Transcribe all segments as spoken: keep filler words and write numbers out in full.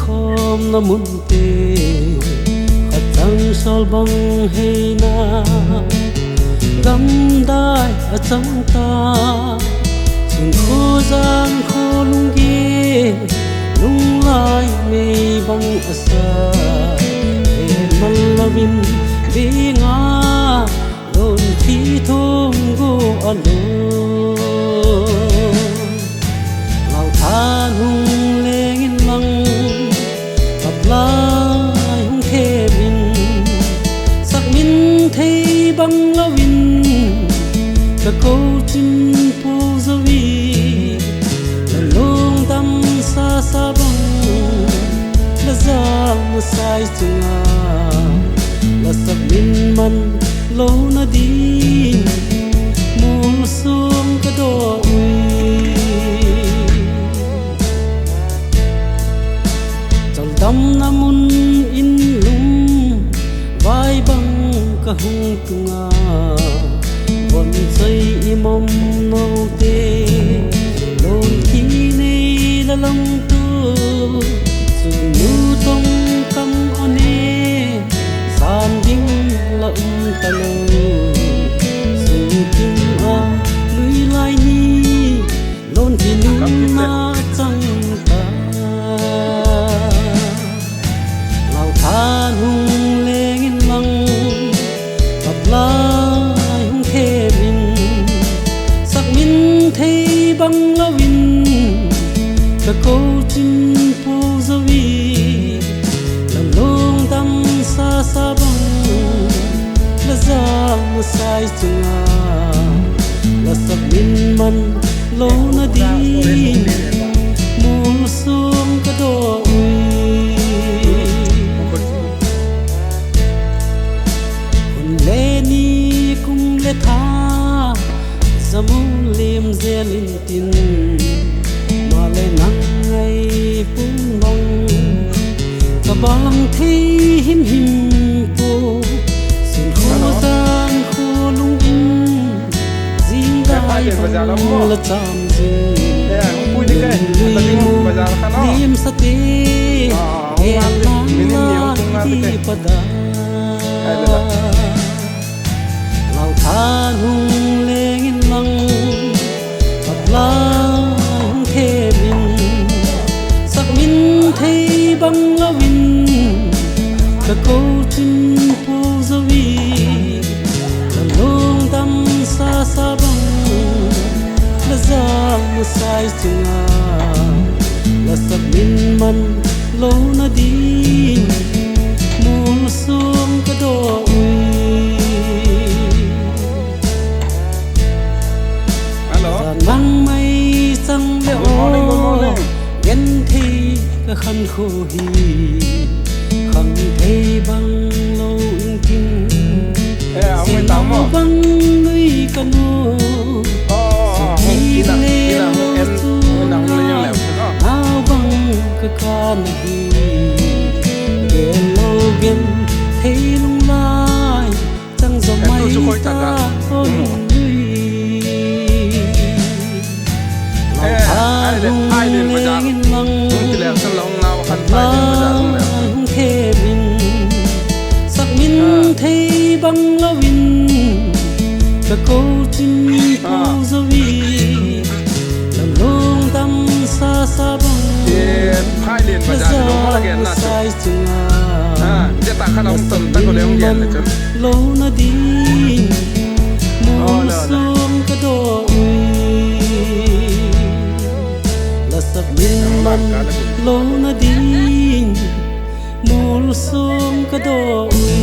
khawmna munte, khat chang sawl bang heina, gamdai a chang ta, chun khua zang khua lungge, lunglai mei bang a sa, he mal lo in bing a, lon thi thum gu a lo. Lau than hung leng in lang, ap lai hung them in, sak min thei bang lo in, ka ko chim pu zo i, la lungdam sa sa bang, la zang na sai chunga, la sak min man lona ding, mul suang ka daw ui. Chawldamna mun in lum vai bang ka hung tung a, von chai i mom note, lon ki nei la lang tu, chu nu tong kam a ne, san ding la um ta lo, sun kim a nui lai ni, lon ti nunna chang ta. Lau than hung leng in lang, ap lai hung them in, sak min thei bang lo in, ka ko chim pu zo i, la lungdam sa sa bang, la zang na sai chunga, la sak min man lona ding, mul suang ka daw ui. Hun le ni kum le tha, za mu lim zel intin, maleh nang ngai pum bang, ka bang thei him him pua, sun khua zang khua lung in, zing dai bang la cham zing, lui mu lim sa te, e lang la di pa da. Lau than hung leng in lang, ap lai hung them in, sak min thei bang lo in, ka ko chim pu zo i, la lungdam sa sa bang, la zang na sai chunga, la sak min man lona ding, mul suang ka daw ui. Zan mang mai chang le aw, genthei ka khankhu hi, khangthei bang lo in tin, seng nau bang nui ka nu, seng hi le chu nau bang ka kan hi, gen lo genthei lunglai chang zo mai ta aw nui. Lau than hung leng in lang, ap lai hung them in, sak min thei bang lo in, ka ko chim pu zo i, la lungdam sa sa bang, la zang na sai chunga, la sak min man lona ding, mul suang ka daw ui. La sak min man lona ding, mul suang ka daw ui.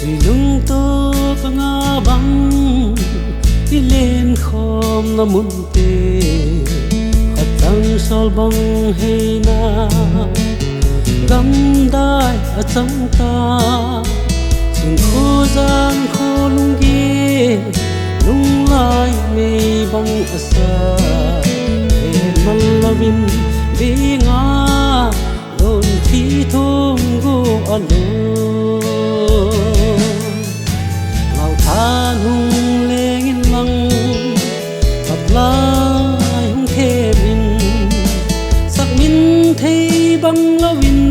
Zui lungtup a nga bang, i len khawmna munte, khat chang sawl bang heina, gamdai a chang ta, chun khua zang khua lungge, Lunglai mei bang a sa, he man lo in, bing a, lon thi thum gu a lo. Lau than hung leng in lang, kap lai hung them in, sak min thei bang lo in,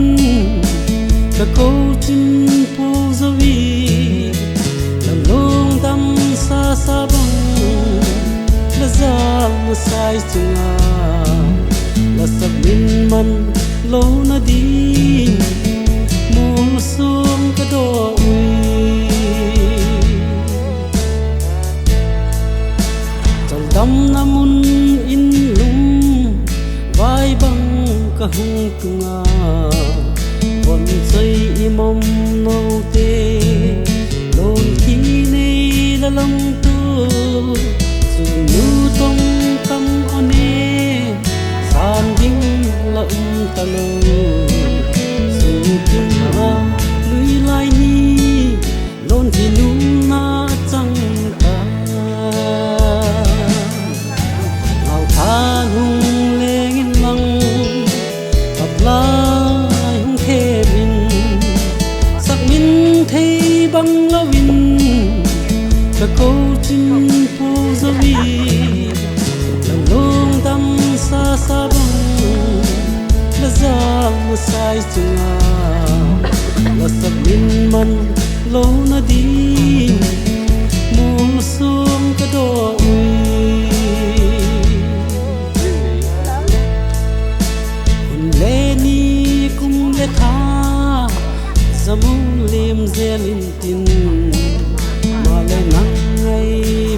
ka ko chin pu zo i, la lungdam sa sa bang, la zal na sai chunga, la sak min man lo na ding, mul suang ka daw ui. Chaldamna mun in lum vai bang ka hung tung a, von choi i mom note, lon thi nei la lam tu, sun nu tong kam a ne, san ding la um ta lo, sun kim a lui lai ni, lon thi nunna chang ta. Lau than hung leng in lang, kap lai hung them in, sak min thei bang lo in, ka ko chin pu zo i, la lungdam sa sa bang, la zal na sai chunga, la sak min man lo na ding, mul suang ka daw ui. Hun le ni kum le tha, za mu lim zel intin, maleh nang ngai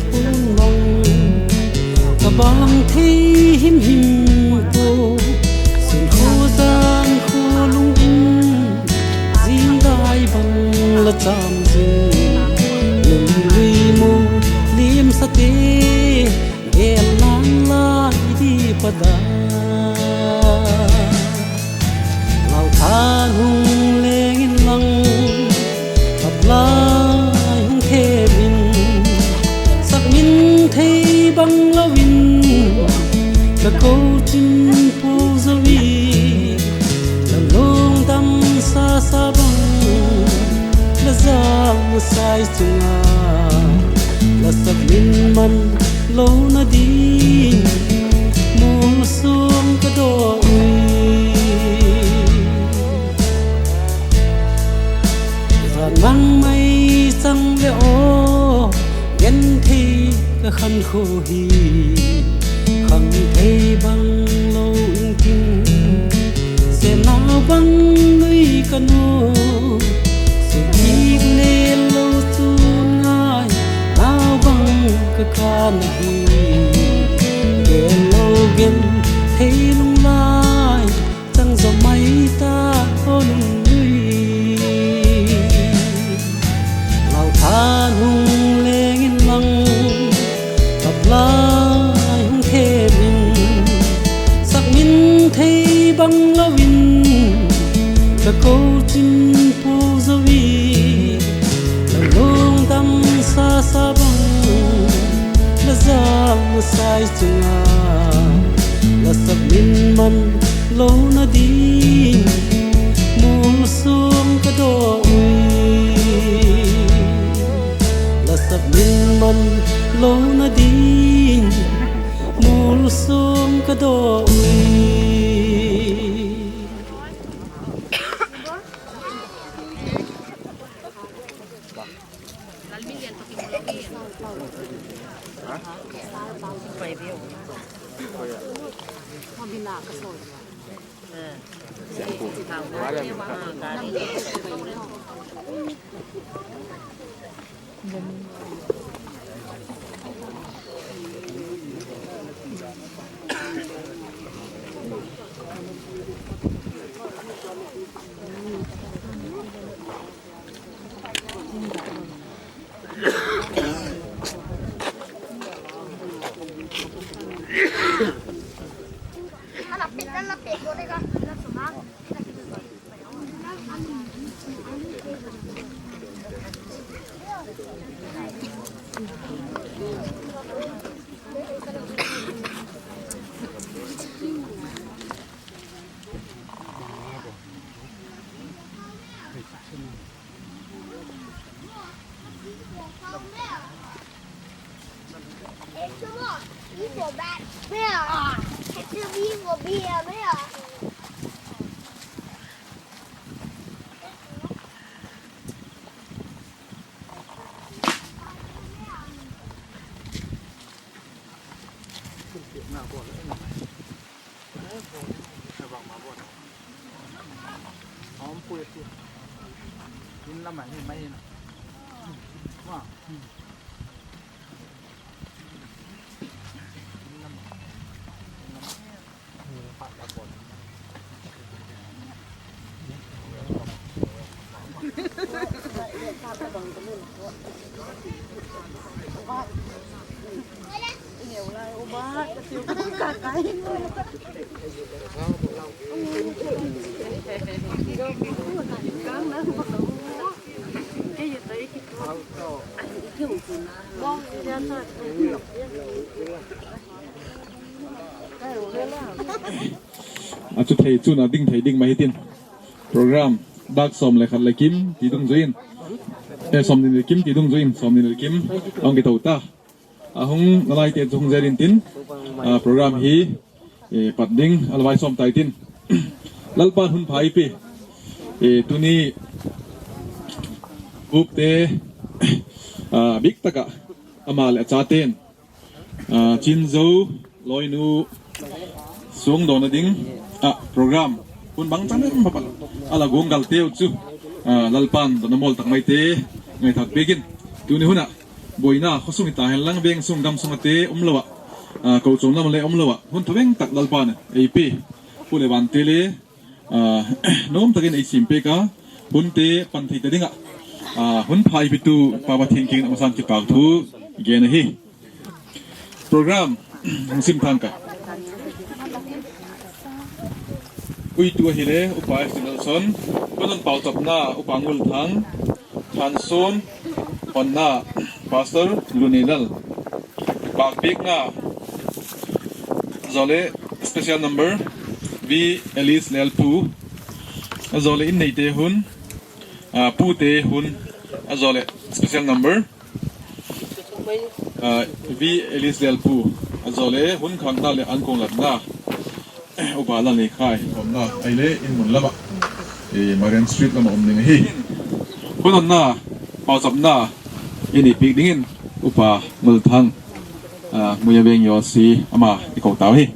pun bang, ka bang thei him him pua, sun khu zan khu lung in, zing dai bang la cham zing, lungli mu lim sate, gel nang lai di pa da. Lau than hung leng in lang, kap lai hung them in, sak min thei bang lo in, ka ko chin pu zo i, la lungdam sa sa bang, la zal na sai chunga, la sak min man lo na ding, mul suang ka daw ui. Za nang mai chang le aw, gen thei ka khan khu hi, khang thei bang lo in kin, se nau bang nui ka nu, se kik le lo chun ngai, nau bang ka khan hi, gen lo gen thei lung lai, chang zaw mai ta aw nungnui. Lau than hung leng in lang, kap lai hung them in, sak min thei bang lo in, ka ko chin pu zo i, la lungdam sa sa bang, la zal na sai chunga, la sak min man lo na ding, mul suang ka daw ui. La sak min man lo na ding, mul suang ka daw ui. A chu thei chun a ding thei ding mai hitin. Program dak sawm le khat le kim ti dungzui in, eh, sawmni le kim ti dungzui in, sawmni le kim hung kitho ta. A hung nalaite chu hung zel intin, a program hi, eh, pat ding a la vai sawm tai tin. Lalpa'n hun pha ei pia. Eh, tuni upte, ah, bik tak ah ama leh a chate'n, ah, Chinzo Loinu suangdawna ding ah program hun bangchan em pha pha a la guanggalteu chu, ah, Lalpa'n donna mawl tak maite ngaithâk piak in, tuni hun ah buaina khawsung hita hen lang veng sung gam sung ate umlo ah, ah, kochuam lam le umlo ah hun thaveng tak Lalpa'n ei pia. Pu leh vante le, ah, nuam tak in ei siampiak a, hunte pan thei ta ding ah, ah, hun pha ei pitu Pa Pathian kiang in a masa'n kipâk thu gen ahi. Program hung sim thang ka. Puitu ahile Upa S T Nelson, hun hun pauchapna Upa Ngulthang, thansûn honna Pastor Luneilal, pâkpiakna zaw leh special number V Alice Lalpu, a zaw leh inneite hun, ah, pute hun, a zaw leh special number, ah, V Alice Lalpu, a zaw leh hun khâkna leh ankuang latna Upa Lalneikhai, umna ahile in mun lam ah, eh, Marian Street lam ah um ding ahi. Hun honna pauchapna i nei piak dingin Upa Ngulthang, ah, Muia Veng Yosi ama i ko tau hi.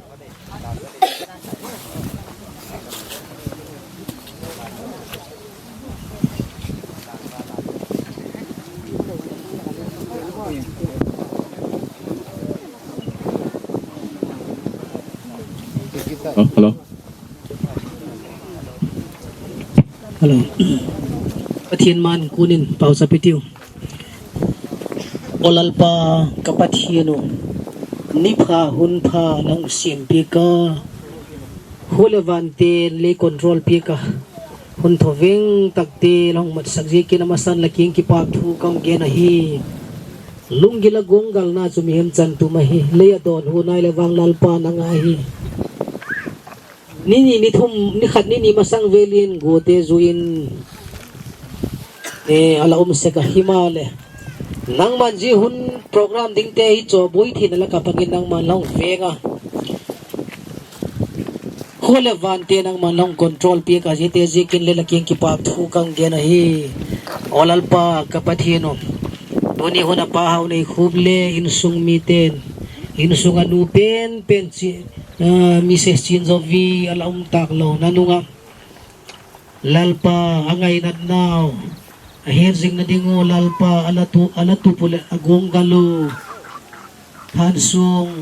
Hello. Hello. Pathian ma'n kun in pauchap i tiu. Aw Lalpa ka Pathian uh, ni pha hun pha la hung siam piak a, khua leh vante'n lei control piak a, hun thaveng takte la hung matsak ziakin a masa'n la kiang kipâk thu ka hung gen ahi. Lunggil ah guanggalna chu mihem chan tum ahi, lei a dawnhu nai leh vang Lalpa nang ahi. Ni ni, ni thum, ni khat ni ni masang vel in guate zui in, eh, a la um sek a, himaleh nangma'n zia hun program dingte hi chawbuai theina lak ah pat in nangma'n la hung veng a, khua leh vante nangma'n la hung control piak a, ziate ziakin le la kiang kipâk thu ka hung gen ahi. Aw Lalpa ka Pathian uh, tuni hun a Pa Hauneikhûp le insung mite'n, insung a nu pen pen chi, ah, Missus Chinzovi a la um tâk lona nung ah, Lalpa a ngainatnau a hetzingna ding uh Lalpa a la tu, a la tup u leh a guanggal u, thansung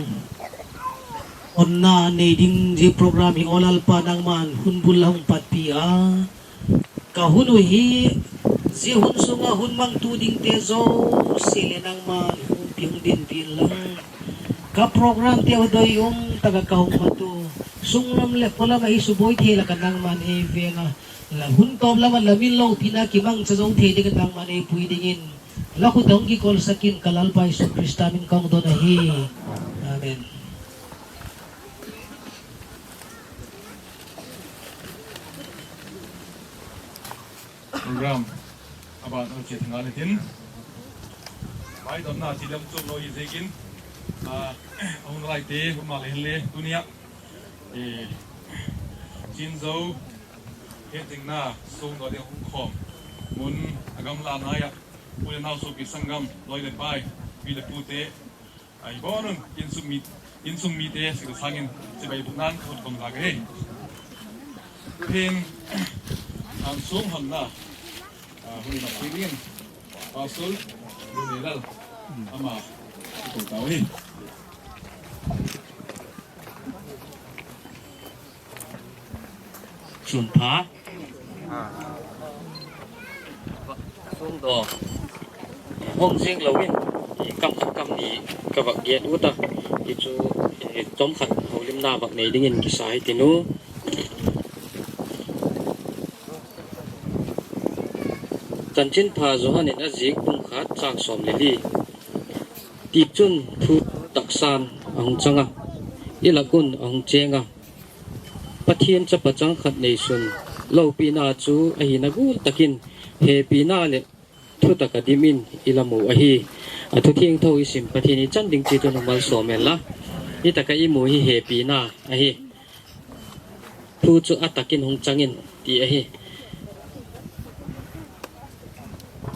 honna nei ding zia program hi aw Lalpa nangma'n hun bul la hung patpi a, ka hun uh hi zia hun sung ah hun mangtu dingte zosia leh nangma'n hun pi hung dinpi inla, ka programte uh doi um tak ah ka hung mat u, sung lam leh pawlam ah i subuai thei lak ah nangma'n ei veng a, la hun tawp lam ah la min lopina kimangcha zo thei dingin nangma'n ei pui dingin, la khut ah hung kikolsak in ka Lalpa Jesu Khrista min ka hung don ahi. Amen. Program a ban a chia thang a ni tin, Ngaidamna ti lam chuam lo hi ziakin, a hun laite um a le hinle tuni ah, Chin Zo hetzingna suangdaw ding hung khawm mun, a gamla nai ah, pu le nau, suapi sanggam, loi le pai, pi le pute, ahi bawn un insung mite sik sâng in chibai bûkna'n ka hun kawm zak ahi. Tu'hin, an suang honna hun in a pui dingin Pastor Lunelal, ama i ko tau hi. Sunpha. Suangdaw hong zing lo in, kam khat kam ni ka vak gen ut a, hi chu, tom khat holimna vak nei dingin kisa hi tin u. Chanchinpha Johan in a zik bung khat châng sawm le li. Tichun thu taksa'n a hung chang a, i lak un a hung chêng a, Pathian chapa chang khat neisun lopina chu ahina gual tak in hepina leh thutak ah dim in i la mu ahi. A thu thiangtho i sim Pathian i chan ding chiat un malsawm hen la. Hi tak ah i mu hi hepina ahi. Thu chu a tak in hung chang in ti ahi.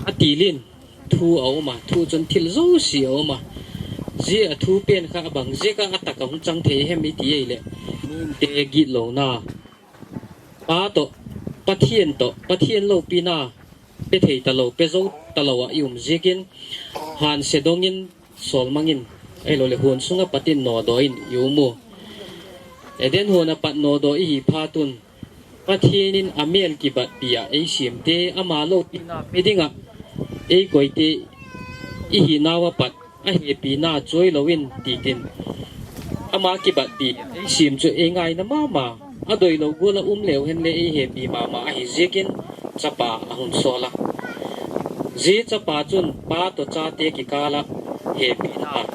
A til in thu a um a, thu chun thil zosia a um a. Zia a thu pen kha a bang ziak ah a tak ah hung chang thei hem i ti ahileh, mihingte gitlona, Pa tawh, Pathian tawh, Pathian lopina pe thei talo, pe zo talo ah i um ziakin, hânsia dong in, sawlmang in, ahiloleh huan sung ah pat in nawdaw in i um u. Eden huan ah pat nawdaw i hi phat un, Pathian in a mêl kibatpi ah ei siamte, ama lopina pe ding ah ei koite i hinau ah pat a hepina chuai lo in ti tin, ama kibatpi ei siam chu ei ngaina ma ma, a doilo gual ah um leu hen le ei hepi ma ma ahi ziakin chapa a hun sawl a. Zia chapa chun pa tawh chate kikâl ah hepina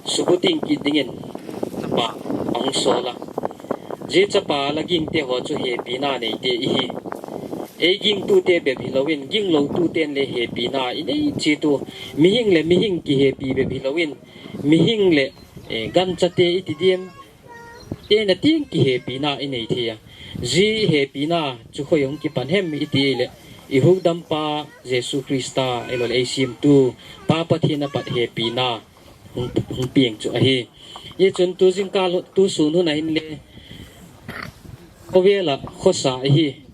subuting kit dingin chapa a hung sawl a. Zia chapa la gingte haw chu hepina neite i hi. Ei gingtute bep hilo in ginglotute'n le hepina i nei chiat u. Mihing leh mihing kihepi bep hilo in, mihing leh ganchate i ti diam, te'n a tiang kihepina i nei thei a. Zia hepina chu khoi hung kipan hem i ti leh, i hukdampa Jesu Khrista, ahiloleh ei siamtu Pa Pathian a pat hepina hung piang chu ahi. Hichun tu zingkâl, tu sûn hun ah hinle khawvel ah khawsa ahi.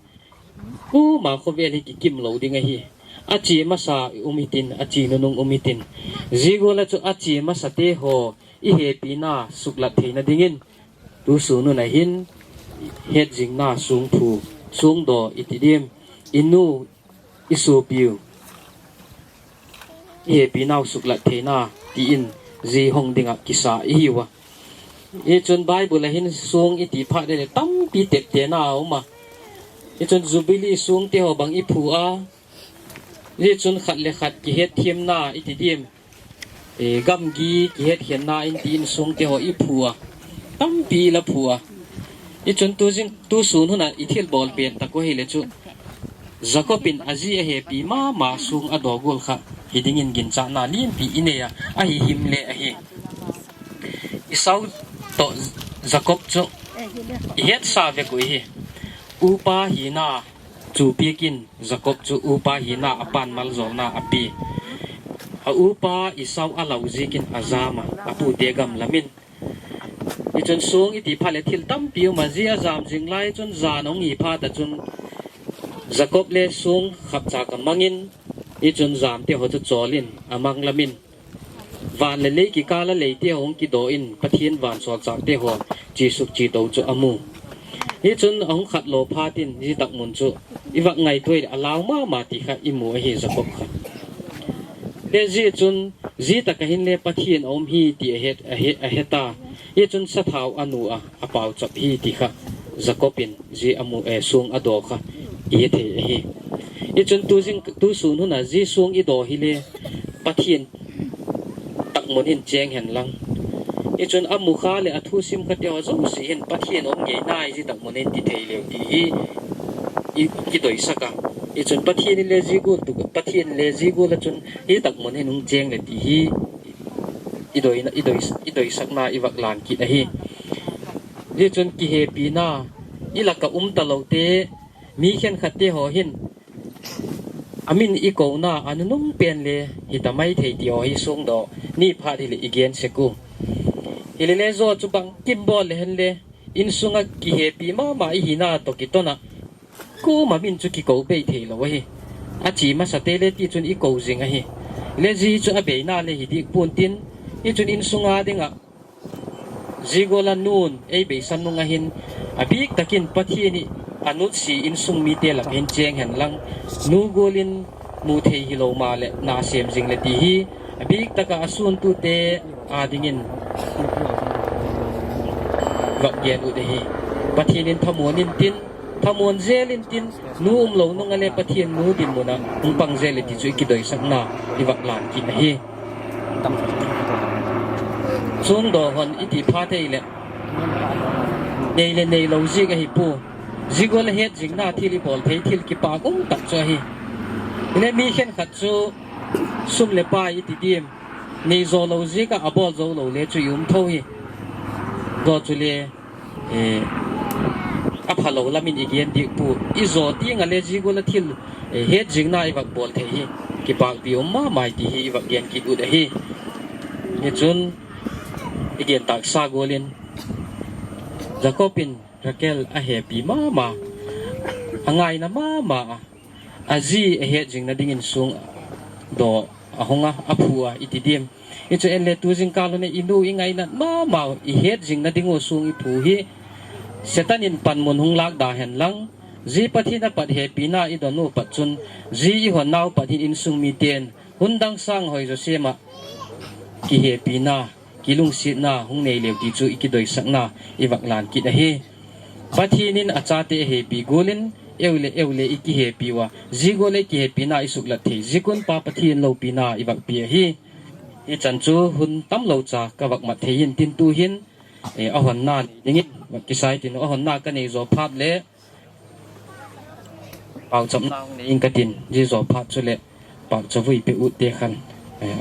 Kuama khawvel hi kikim lo ding ahi. A chia masa um hitin, a chia nunung um hitin, zia gual ah chu a chia masate haw i hepina suklat theina dingin, tu sûn hun ah hin hetzingna suangphu, suangdaw i ti diam, i nu, i suapiu i hepinau suklat theina ti in, zia hong ding ah kisa i hiu a. Hichun Bible ah hin suang i ti phat leh tampi teptena a um a. Hichun Jubili suangte haw bang i phu a, hichun khat leh khat kihetthiamna i ti diam, gamgi kihetkhenna in ti in suangte haw i phu a, tampi la phu a. Hichun tu zing, tu sûn hun ah i thilbawl pen tak uh hileh chu, Jakob in a zi a hepi ma ma suang a daw gual kha hi dingin ginchatna lianpi i nei a, ahi him le ahi. Esau tawh Jakob chu i hetsa vek uh hi. Upa hina chu piak in Jakob chu upa hina a pa'n maljawlna a pia. A upa Esau a lau ziakin a jam a, a pute gam lam in. Hichun suang i ti phat leh thil tampi um a, zia a jam zing lai chun jan hung hi phat ah chun Jakob le suang khapchâk a mang in, hichun jamte haw chu chawl in a mang lam in, van leh lei kikâl ah leite haw hung kidaw in Pathian vansawlchâkte haw chia suk chia to chu a mu. Hichun a hung khat law phat in zia tak mun chu i vak ngaitua leh a lau ma ma ti kha i mu ahi Jakob kha. Te zia chun, zia tak ah hinle Pathian a um hi ti a het a, a het a. Hichun sathau a nu a, a pauchap hi ti kha Jakob in zia a mu, suang a daw kha i he thei ahi. Hichun tu zing, tu sûn hun ah zia suang i daw hile Pathian tak mun hin chêng hen lang. Hichun a mu kha leh a thu sim khate haw zosia hin Pathian um ngei nai, zia tak mun hin ti thei leu ti hi i, i doisak a. Hichun Pathian in le zia gual tu, Pathian le zia gual ah chun hi tak mun hin hung chêng leh ti hi i doi, i doi, i doisakna i vak lan kit ahi. Hichun kihepina i lak ah um talote, mi khenkhatte haw hin a min i kona a nunung pen le hita mai thei ti haw hi suangdaw ni phat hileh i gen sek u. Hilele zaw chu bangkim bawl le hen le, insung ah kihepi ma ma i hina tawh kiton ah, kuama min chu kiko bei theilo ahi. A chi masate le tichun i ko zing ahi. Le zia chu a beina le hi dik pua'n tin, hichun insung a ding ah zia gual a nu'n ei beisan nung ah hin, a bik tak in Pathian hi a nutsia insung mite lak ah hin chêng hen lang, nu gual in mu thei hilo maleh na sêm zing leh ti hi a bik tak ah a suantute â dingin vak gen ut ahi. Pathian in thamuan intin, thamuan zel intin, nu umlo nung ah le Pathian nu dinmun ah hung pang zel leh ti chu i kidoisakna i vak lan kit ahi. Suangdaw hon i ti phat ei leh, nei leh neilo ziak ahi pua. Zia gual a hetzingna thil i bawl thei, thil kipâk um tak chu ahi. Hile mi khenkhat chu sum leh pai i ti diam, nei zaw lo ziak ah a bawl zo lo le chu i um tho hi. Zaw chule a phalo lam in i gen dik pua. I zaw tiang ah le zia gual a thil hetzingna i vak bawl thei hi kipâkpi um ma mai ti hi i vak gen kit ut ahi. Hichun i gen tâksa gual in, Jakob in Rakel a hepi ma ma, a ngaina ma ma a, a zi a hetzingna dingin suangdaw a hung a, a phu a i ti diam. Hichu en le tu zingkal hun ah i nu i ngainat ma ma, i hetzingna ding ua suang i phu hi Setan in panmun hung lâk da hen lang, zia Pathian a pat hepina i don ua pat chun, zia i honnau pat hin insung mite'n hun dang sâng hoi zaw sêm ah kihepina, kilungsiatna hung nei leu ti chu i kidoisakna i vak lan kit ahi. Pathian in a chate a hepi gual in, eu leh eu le i kihepi ua, zia gual leh kihepina i suklat thei ziak un Pa Pathian lopina i vak pia ahi. Hichan chu hun tamlo cha ka vak mat thei intin tu'hin, a honna nei dingin vak kisai tin, a honna ka nei zaw phat leh pauchapna hung nei ing ka tin, zia zaw phat chuleh pauchap vui pe utte khan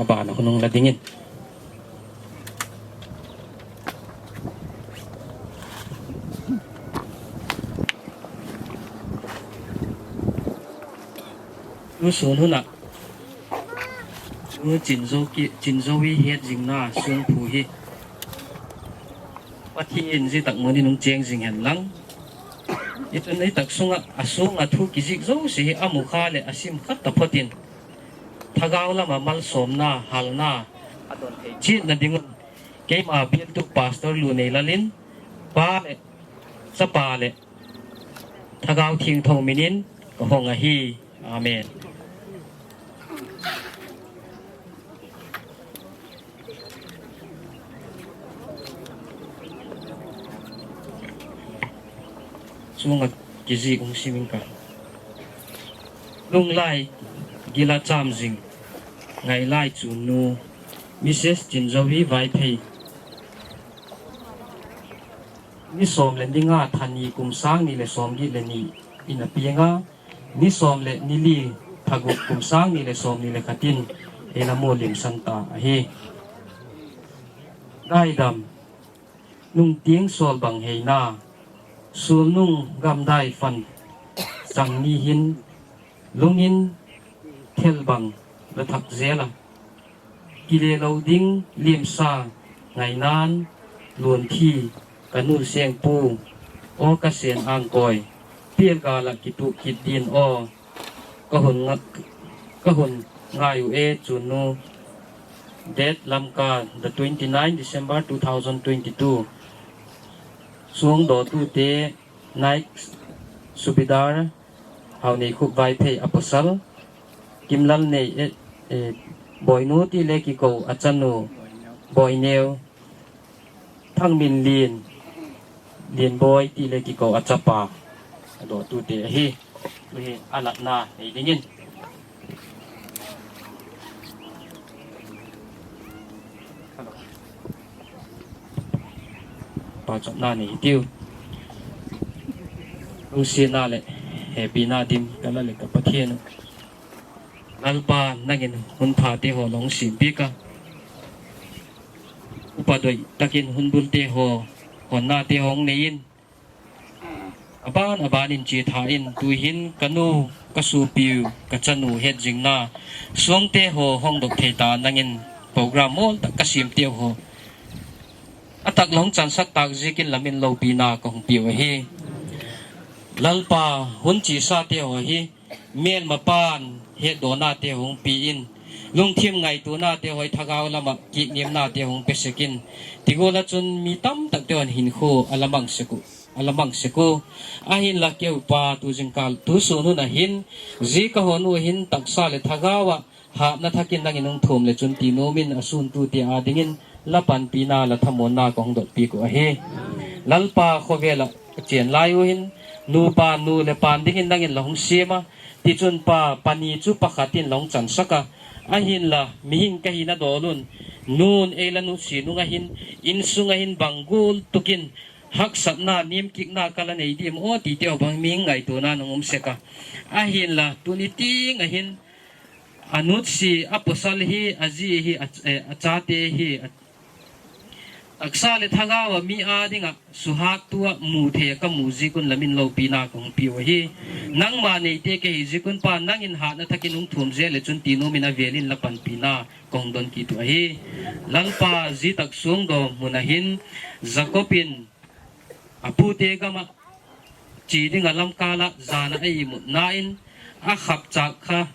a ban a hun hung la dingin. Tu sun hun ah chu Chinzo i hetzingna suangphu hi Pathian zia tak mun in hung chêng zing hen lang, i tun i tak sung ah a suang ah thu kizik zosia hi a mu kha leh a sim khat taphot in, thagau lam ah malsawmna, halna a don thei chiatna ding un, keima bialtu Pastor Luneilal in, Pa leh Chapa leh Thagau Thiangtho min in ka hong ahi. Amen. Chuong ah kizik hung sim ing ka. Lunglai gil ah châm zing, ngailai chunnu, Mrs Chinzovi Vaiphei. Ni sawm leh ni nga, tha ni, kum sâng ni leh sawmgiat leh ni in a piang a, ni sawm leh ni li, tha guk, kum sâng ni leh sawmni leh khat in ei la mu limsan ta ahi. Daidam, nung tiang sawl bang heina, sulnung gamdai fan chang ni hin, lung in thel bang la thak zel a, kile lo ding liamsa ngaina'n luan thi ka nu Sengpu aw, ka sen angkawi, pial gâl ah kituak kit din aw, ka hun ngai u e chunnu. Date, Lamka, the twenty-nine December two thousand twenty-two. Suangdawtute, Naik Subedar Hauneikhop Vaiphei a pawsal, Kimlalnei, Boinu ti le kiko a chanu, Boineu, Thangminlian, Lianboi ti le kiko a chapa, a dawtute ahi. Tu'hin a latna nei dingin pauchapna nei hitiu. Lungsiatna leh Hepina dim ka La leh ka Pathian, Lalpa, nang in hun phate haw la hung siampiak a, upa doi tak in hun bulte haw, honnate haw hung nei in, a ban a ban in chia tha in, tu'hin ka nu, ka suapiu, ka chanu hetzingna suangte haw hawngdok thei ta nang in program mawl tak ka siamteu haw a tak la hung chansak tâk ziakin la min lopina ka hung piau ahi. Lalpa, hun chiasate haw hi mêlmapa'n hetdawnate hung pia in, lungthim ngaituanate haw hi thagau lam ah kikniamnate hung pe sek in, ti gual ah chun mi tamtakte haw hinkhua a la mang sek uh, a la mang sek ua. Ahinla keu pa, tu zingkal, tu sûn hun ah hin, zia ka hawnu hin taksa leh thagau ah hâtna thak in nang in hung thuam leh chun ti nuam in a sûntute â dingin la panpina, la thamuanna ka hung dot piak uh ahi. Lalpa, khawvel ah a chên lai u hin, nupa nu leh pa'n dingin nang in la hung siam a, tichun pa, pani chu pakhat in la hung chansak a, ahinla mihing ka hina dawl un, nu'n ei la nutsia nung ah hin, insung ah hin bang gual tuk in haksatna, niamkikna ka la nei diam aw tite haw bang mihing ngaituana hung um sek a. Ahinla tuni tiang ah hin a nutsia, a pawsal hi, a zi hi, a, a chate hi, taksa leh thagau ah mi â ding ah suhattua mu thei ah ka mu ziak un la min lopina ka hung piau ahi. Nangma neite ka hi ziak un pa, nang in hâtna thak in hung thuam zel leh chun ti nuam in a vêl in la panpina ka hung don kit uh ahi. Lalpa, zia tak suangdaw mun ah hin Jakob in a pute gam ah chia ding ah lamkâl ah jan ah a imutna in, a khapchâk kha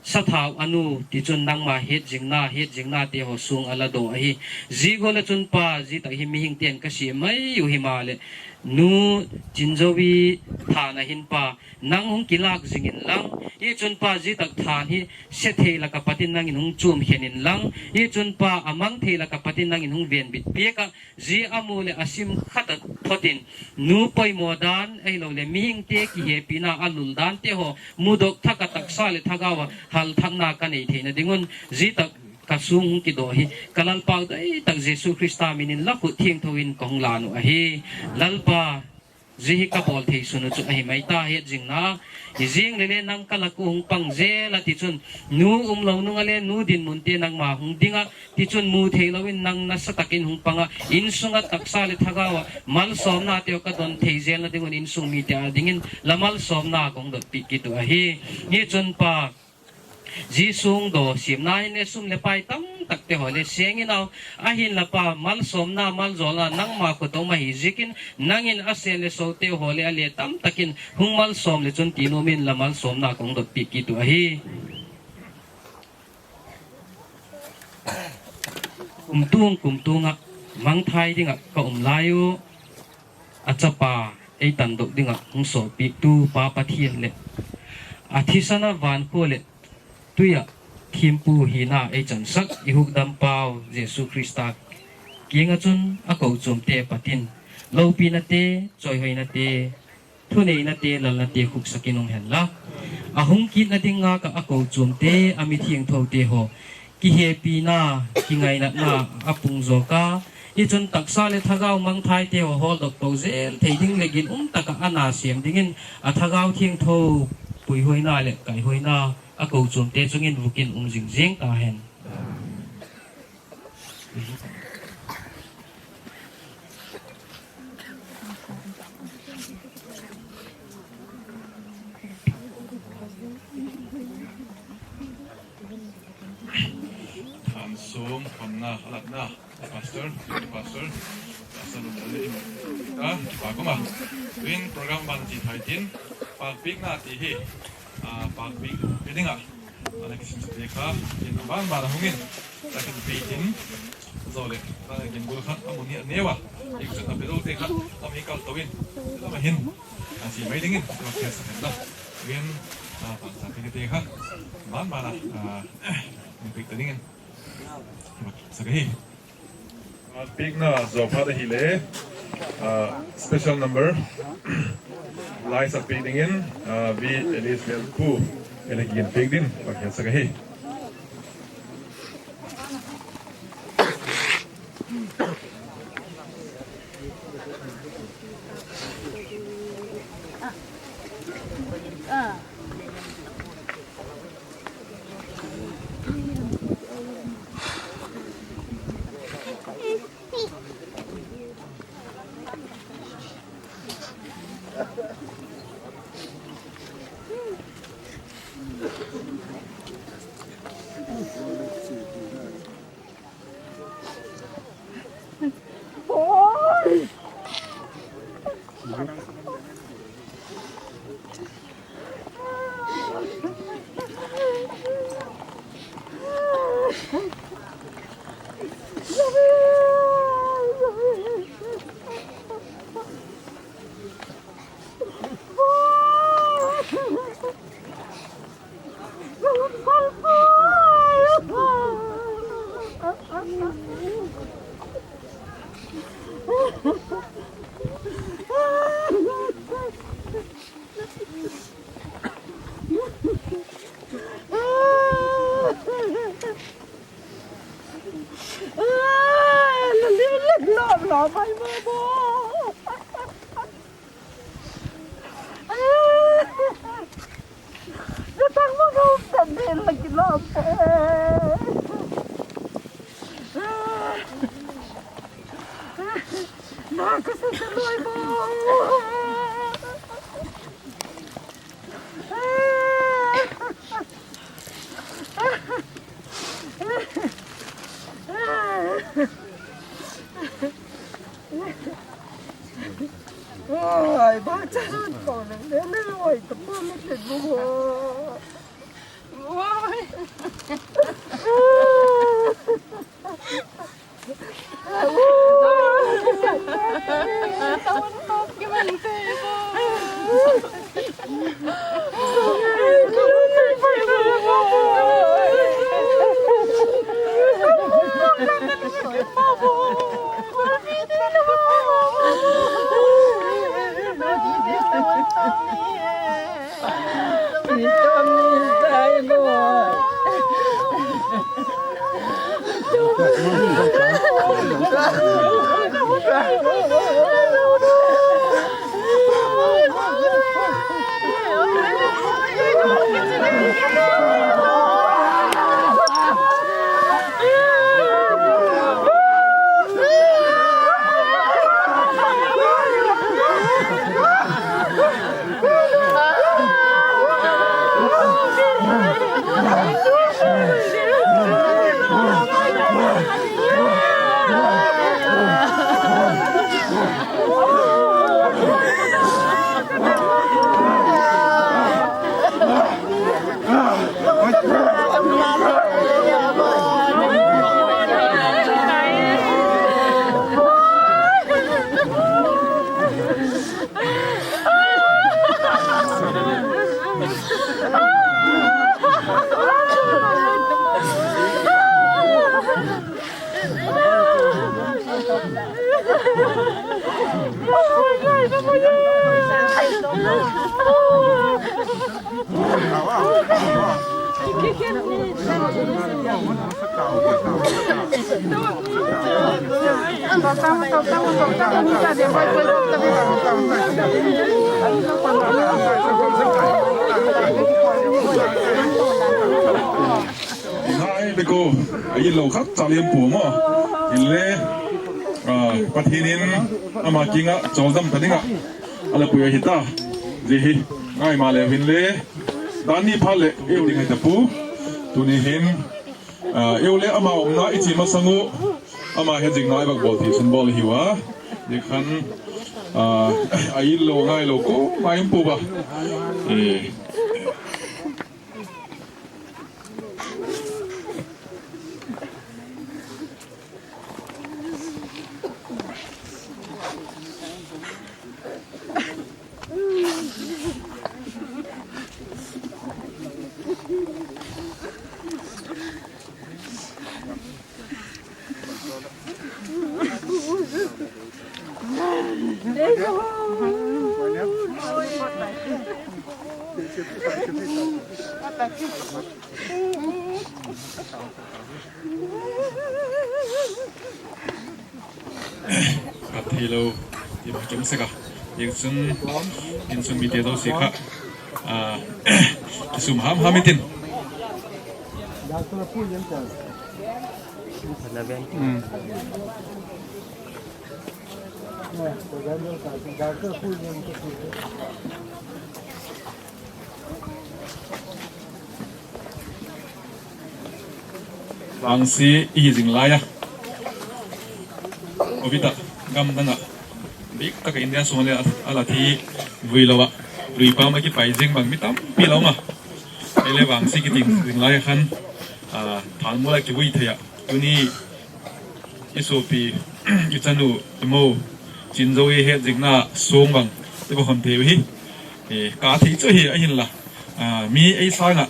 sathau a nu, tichun nangma hetzingna, hetzingna te haw suang a la daw ahi. Zia gual ah chun pa, zia tak hi mihingte'n ka siam mai uh himaleh, nu Chinzovi thân ah hin pa, nang hung kilâk zing inlang, i chun pa, zia tak thân hi se thei lak ah pat in nang in hung chuam khen inlang, i chun pa, a mang thei lak ah pat in nang in hung venbit piak ah, zia a mu leh a sim khat ah phot in, nu poimaw dan ahiloleh mihingte kihepina a lul dante haw mudok thak ah taksa leh thagau ah hal thakna ka nei theina ding un, zia tak ka suang hung kidaw hi ka Lalpau doi tak Jesu Khrista min in la khut thiangtho in ka hung lân uh ahi. Lalpa, zia hi ka bawl thei sun uh chu ahi mai ta, hetzingna. Hi zing leh le nang ka lak ua hung pang zel ah, tichun nu umlo nung ah le nu dinmunte nangma hung ding ah, tichun mu theilo in nang nasa tak in hung pang ah, insung ah taksa leh thagau ah malsawmnate haw ka don thei zelna ding un insung mite â dingin la malsawmna ka hung dotpi kit uh ahi. Hi chun pa, zia suangdaw siamna hin le sum leh pai tamtakte haw le seng in au, ahinla pa, malsawmna, maljawlna nangma khut ah um ahi ziakin, nang in a sen leh sote haw leh a le tamtak in hung malsawm leh chun ti nuam in la malsawmna ka hung dotpi kit uh ahi. Kumtuang kumtuang ah mangthai ding ah ka um lai u, a chapa ei tandok ding ah hung sawlpiaktu Pa Pathian leh, a thisan a vankhua leh tui ah thiampu hina ei chansak i hukdampau Jesu Khrista kiang ah chun a kochuamte pat in lopinate, chawihoinate, thuneinate, lalnate khuksak in um hen la. A hung kitna ding ngâk ah a kochuamte, a mithiangthote haw kihepina, kingainatna a pung zawk a, i chun taksa leh thagau mangthaite haw hawldok to zel thei ding leh ginum tak ah a na siam dingin a Thagau Thiangtho puihuaina leh kaihuaina a kochuamte chung in vuk in um zing zing ta hen. Thansawm panna a latna, Pastor, Pastor, Pastor Lungdal in, a, pa koma, tuin program ban chi thai tin, pâkpiakna ti hi, a, pâkpiak pe ding ah, a la kisimsate kha, tin a ban ban a hung in, la kin pe tin, zo leh, la kin bul khat a mun hi a neu a, i chun a pe lote kha, a mi kal to in, la ma hin, a chi mai dingin, la kisimsate la, tuin, a, pâkpiakte kha, ban ban a, a, in piak ta dingin, sak ahi. Pâkpiakna zo phat ahileh, ah, special number, la sak piak dingin, ah, V Elias Lianpu, ei la kigen piak ding, va kisak ahi. Ai, ba cha ko le le le, ai, ta pa le le mo. Ai. Ngai bek u, a it lo khat cha liam pua maw. Inle, a, Pathian in ama kiang ah chawldam ta ding ah a la pui ahi ta. Zia hi ngai maleu hinle, dan ni phat leh eu ding ahi ta pua. Tuni hin, a, eu le ama umna i chia masang u, ama hezingna i vak bawl thei sun bawl ahiu a. Zia khan, a, a it lo ngai lo kuama um pua a. E, Khat theilo, i ma kem sek a. Tichun, insung mite zosia kha, a, kisum ham ham i tin. Vangsia i hi zing lai a, Covid ah gam dang ah, bik tak ah India sung le a la thi vui lo ah, lui pam ah kipai zing bang mi tampi lo ma. Ei le vangsia kiti zing lai khan, thalmual ah kivui thei ah, tuni i suapi, i chanu, i mo, chin zo i het zingna suang bang i va hon thei u hi. Ka thei chu hi ahinla, mi ei sâng ah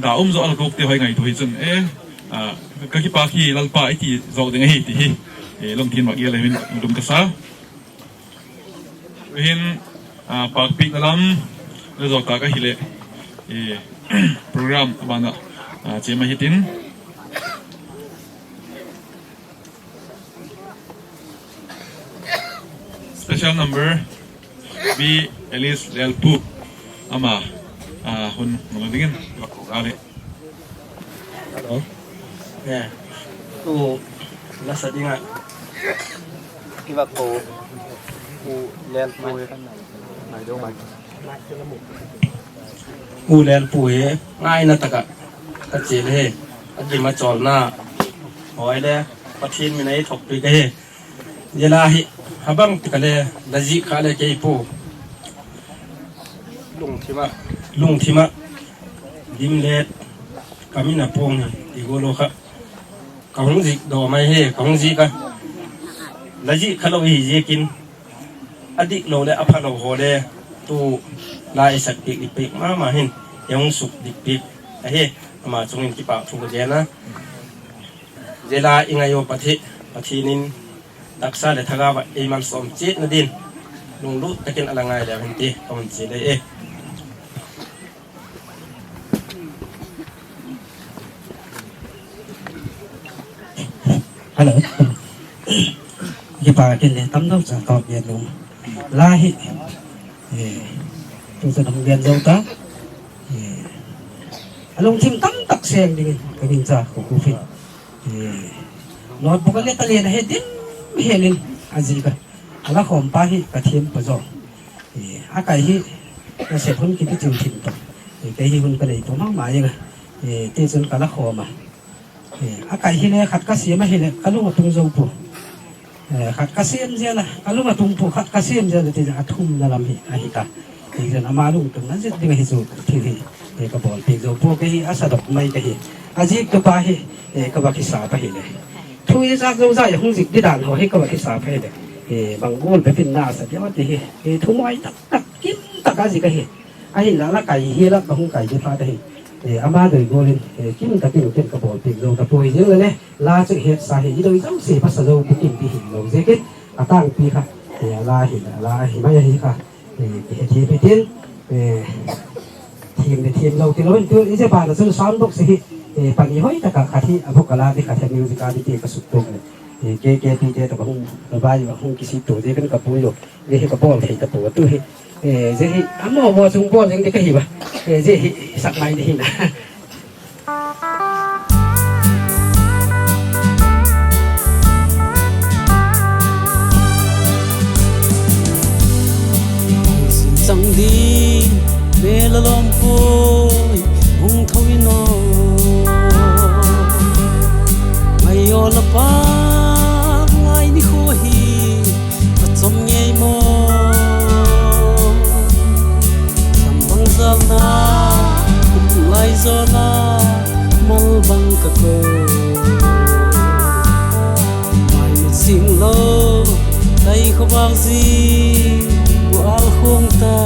da um zaw a la tuakte hoi ngaitua hi chun, ka kipâk hi Lalpa i ti zaw ding ahi ti hi lungthim ah gel le min lum ka sa. Tu'hin, pâkpiakna lam le zaw tâk ahileh, program a ban ah chiam ahi tin, special number B Alice Lalpu, ama hun mang dingin vak ko ka le. Hello. Tu la sa ding ah i vak ko Pu Lalpu, Pu Lalpu hi ngaina tak ah ka chial hi, a gim a chawlna hoi le Pathian min a i thokpi ka hi. Zia la hi, a bang tak a le la zik kha le kei pua, lungthim ah, lungthim ah dim le ka min a puang hi ti gual lo kha, ka hung zik daw mai hi, ka hung zik a, la zik kha lo hi ziakin, a dik lo leh a phalo haw le tu la i sak piak dik piak ma ma hin, i hung suk dik piak ahi. Ama chung in kipâk thu ka gen a, zia la i ngai u Pathian in taksa leh thagau ah ei malsawm chiatna din, lunglut tak in a la ngai leu hen ti ka hun chial e. Hello. Kipâk in le tam deu cha tawp gen lum la hi, tu chan hung gen zo ta, a lungthim tam tak seng dingin ka gingcha ka kup hi. Notebook a le talen a he dim hel in a zik a, a la khawm pa hi ka thiam pa zaw. A kai hi nasep hun kibichil thim tawh, kei hi hun ka nei tua ma ma ing a, tichun ka la khawm a, a kai hile khat ka siam ahileh ka lung a tung zo pua. Khat ka siam zel a, ka lung a tung pua, khat ka siam zel a ti a thumna lam hi ahi ta. Tichun ama lungtunna zil ding ahi chu thil hi ka bawlpiak zo pua, kei hi a sadok mai ka hi. A ziktupa hi ka va kisa pa hile, thu i zak zo zai a hung zik di dan haw hi ka va kisa pa hile, bang gual bep in na sa diam a ti hi. Thu mai tak tak, kim tak a zik ahi. Ahinla la kai hi la ka hung kai di phat ahi. Ama doi gual in kim tak in ken ka bawlpiak zo ta pua hi ziang le le, la chu hetsa hi i doi zosia pasa zo bukim ti hi lo ziakin, a tângpi kha la hi, la hi mai ahi kha, kihethiam hitin, thiam le thiam lo ti lo in tu i zia ban ah chun sound box hi pani hoi tak ah khat hi a vocal a di, khat hi music a di ti ka suktuak le, K K P te tawh ka hung, ka bai a hung kisittua ziakin ka pui lo. Zia hi ka bawl thei ta pua tu hi. Zia hi a maw maw chung bawl zing di ka hi a, zia hi sak mai di hin. Sinchang ding, me la lawm puai, hung tho in aw. Mai aw la pâk lai ni khaw hi, a cham ngei maw. Sam bang zalna, kum lai zaw la, mal bang ka ko. Mai mit sing lo, tai khaw bak zi, bu al khung ta.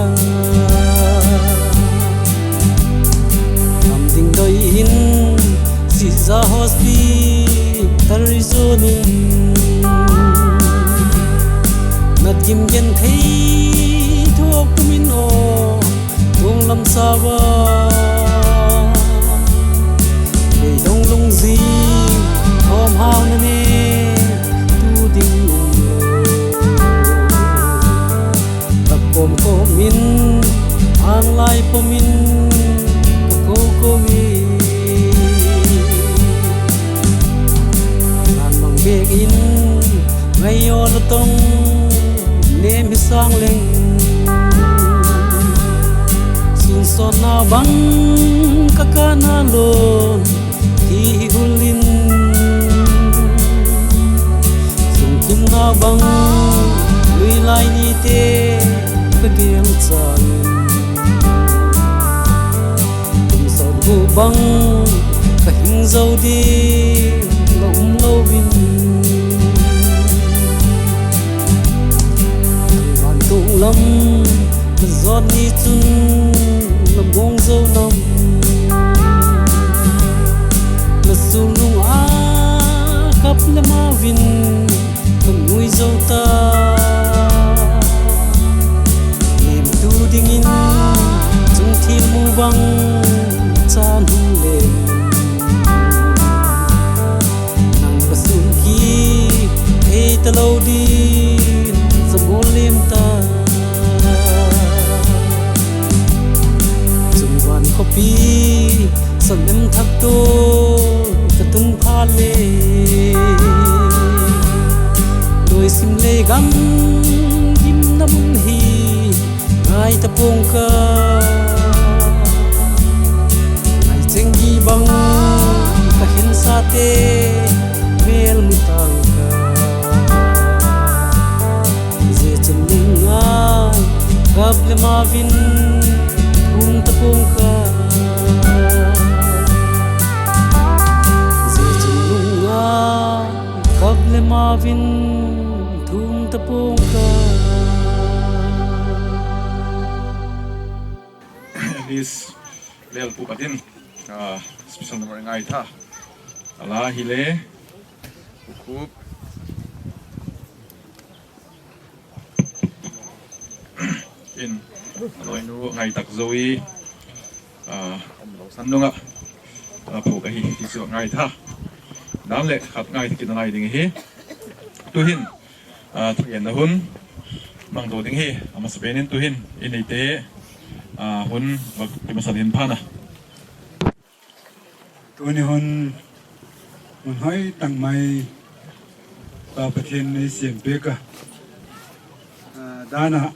Tam ding doi in, si za hospital zon in. Nat gim gen thei thuak kum in aw, tuang lam sa va. Kei dong lungzing khawm hau na ne, tu ding um lo. Tak kawm kawm in, âng lai pawm in, ka ko ko mi. Tan mang bek in, ngai aw la tawng, nem hi sâng leng. Sinsawnna bang ka kana lon, Hi hi hul in, sungkimna bang, lui lai nite ka gel chang, kum sawt gup bang ka hing zo ding la um lo in, vantung lam ka zawt ni chun la muang zo nam, la sulnung a kap le mau in ka ngui zo ta. Lemtu dingin chung thil mu bang chan hung lem, nang ka sun ki thei talo din za mawl lem ta. Chungvan khawpi sa lem thak tu ka tung phat le, nuai sim lei gam gimna mun hi ngai ta pua'ng ka, ngai cheng hi bang ka hinsate mêl mu ta'ng ka. Zia chun nung a kap lem a vin thung ta pua'ng ka, zia chun nung a kap lem a vin thung ta pua'ng ka. Miss Lelpu Patin, special number ngai tha. A la hile, u khup in, a lawinu ngai tak zo i, um lo san nung ah, a phuak ahi ti chu ngai tha. Dan leh khat ngai kit nalai ding ahi. Tu'hin thugenna hun mang to ding hi. A masapen in tu'hin i neite hun va kimasan in phan a. Tuni hun, hun hoi tak mai Pa Pathian ei siam piak a, dan ah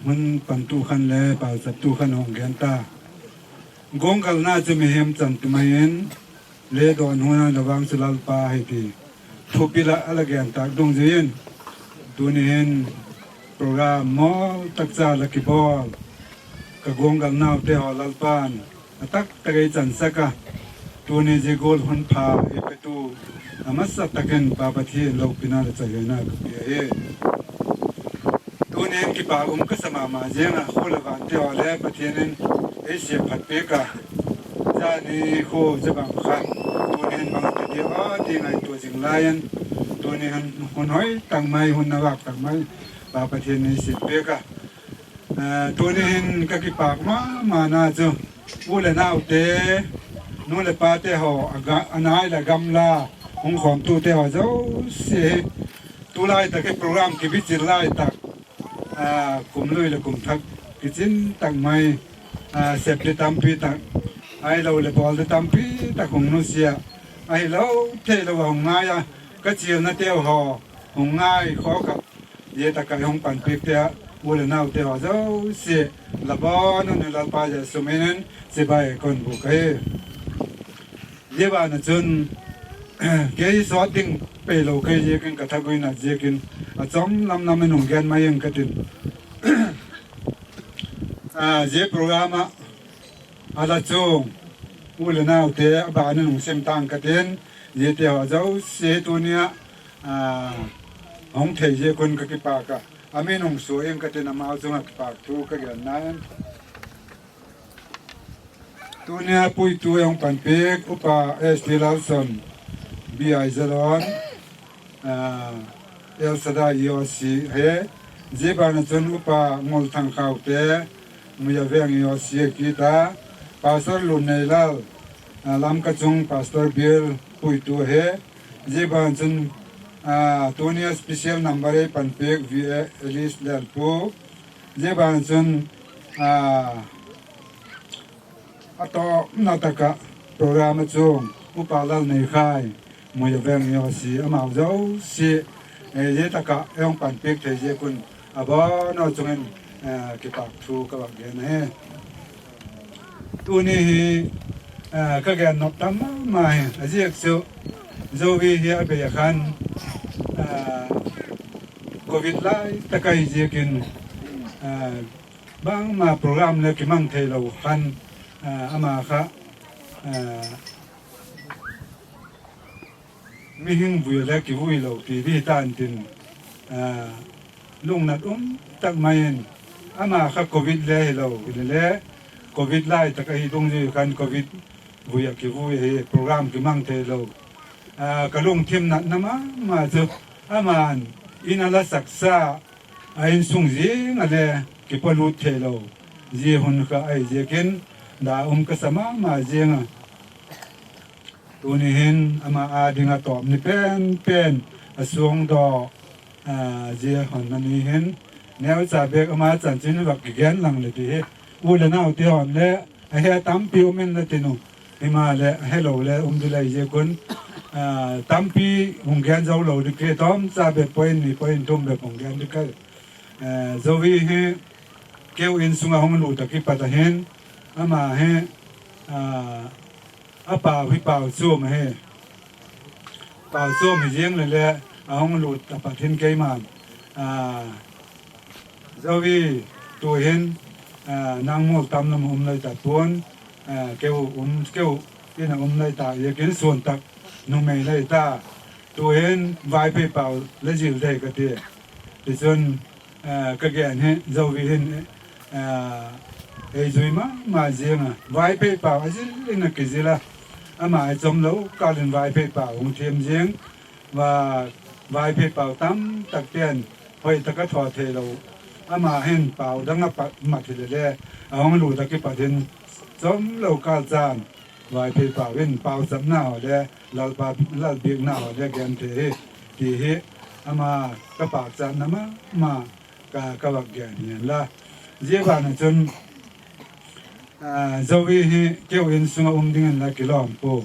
hun pantu khan le pauchaptu khan hung gen ta. Guanggalna chu mihem chan ti mai in, le dawn hun a la vang chu Lalpa hi ti thupi la a la gen tak dungzui in, tuni hin program mawl tak cha la kibawl, ka guanggalnaute haw Lalpa'n a tak tak ei chansak a, tuni zia gual hun pha ei petu a masa tak in Pa Pathian lopina leh chawihoina ka pia hi. Tuni in kipak um ka sa ma ma ziang a, khua leh vante haw le Pathian in ei siam phat piak a, zani khua zia bang khan tuni in bang a ti dia a ti ngaitua zing lai in, tuni hun hoi tak mai, hun na vâk tak mai Pa Pathian in ei siam piak a. Tuni hin ka kipak ma mana chu u leh naute, nu leh pate haw, a nai leh a gamla hung khawmtute haw zosia hi, tulai tak hi program kibichil lai tak, kum lui leh kum thak kichin tak mai, sep di tampi tak, ahilo leh bawl di tampi tak hung nusia, ahilo theilo a hung ngai a, ka chialnateu haw hung ngai khawk ah, zia tak ah hung panpiakte ah u leh naute haw zosia, la bawn un in Lalpa Jesu min in chibai ka hun bûk ahi. Zia ban ah chun, kei sawt ding peilo kei ziakin, ka thaguina ziakin, a chawm lam lam in hung gen mai ing ka tin. Zia program ah a la chuang u leh naute a ban in hung sim ta'ng ka tin, ziate haw zosia tuni ah hung thei ziak un ka kipak a, a min hung sua ing ka tin, amau chung ah kipak thu ka genna in. Tuni a puitu ei hung panpiak Upa S T Lalson, B I Zalon, El Shaddai E O C hi. Zia ban ah chun Upa Ngulthangkhaute, Muia Veng E O C a kit a, Pastor Lunneilal, Lamka chung Pastor Bial puitu ahi. Zia ban chun tuni a special number ei panpiak V A Alice Lalpu. Zia ban chun a tawpna tak ah program a chuang Upa Lalneikhai, Muia Veng E O C, amau zosia, zia tak ah ei hung panpiak thei ziak un a bawn un chung in kipak thu ka vak gen ahi. Tuni hi Ka gen nop tam ma ma hi a ziak chu, Zoe hi a bei a khan, covid lai tak ahi ziakin, bangma program le kimang theilo khan, ama kha mihing vui le kivui lo ti di tan tin, lungnat um tak mai in, ama kha covid le hilo hile le, covid lai tak ahi dungzui khan covid vui ah kivui ahi, program kimang theilo. Ka lungthim natna ma ma chu, aman in a la saksa a insung zing ah le kipalut theilo zia hun kha ahi ziakin, da um ka sa ma ma ziang a. Tuni hin ama â ding a tawp ni pen pen, a suangdaw, zia hun a ni hin, neucha bêk ama chanchin vak kigen lang le ti hi, u le naute haw'n le a he tampi um in la tin u, himaleh a helo le um di lai ziak un, tampi hung gen zo lo di ke, tawmcha bep point ni point thum bep hung gen di ka. Zoe hi keu in sung a hung lut a kipat a hin, ama hi a pau hi pau chuam ahi. Pau chuam hi ziang le le, a hung lut a pat hin keima'n, Zoe, tu'hin nang mual tam lam um lai ta pua'n, keu um, keu in a um lai ta ziakin suan tak numei lai ta, tu'hin Vaiphei pau la zil dei ka tia. Tichun, ka gen hi Zoe hin ei zui ma ma ziang a, Vaiphei pau a zil in a kizil a, ama i chawm lo kâl in Vaiphei pau hung thiam ziang, Vaiphei pau tamtak ten hoi tak a thaw theilo, ama hin pau dang a pat mat hile le, a hung lut a kipat hin chawm lo kâl chan Vaiphei pau in pauchapna haw le, Lalpa, Lal biakna haw le gen thei hi, ti hi ama ka pâkchatna ma ma ka, ka vak gen hi inla. Zia ban ah chun, Zoe hi keu in sung ah um dingin la kilawm pua.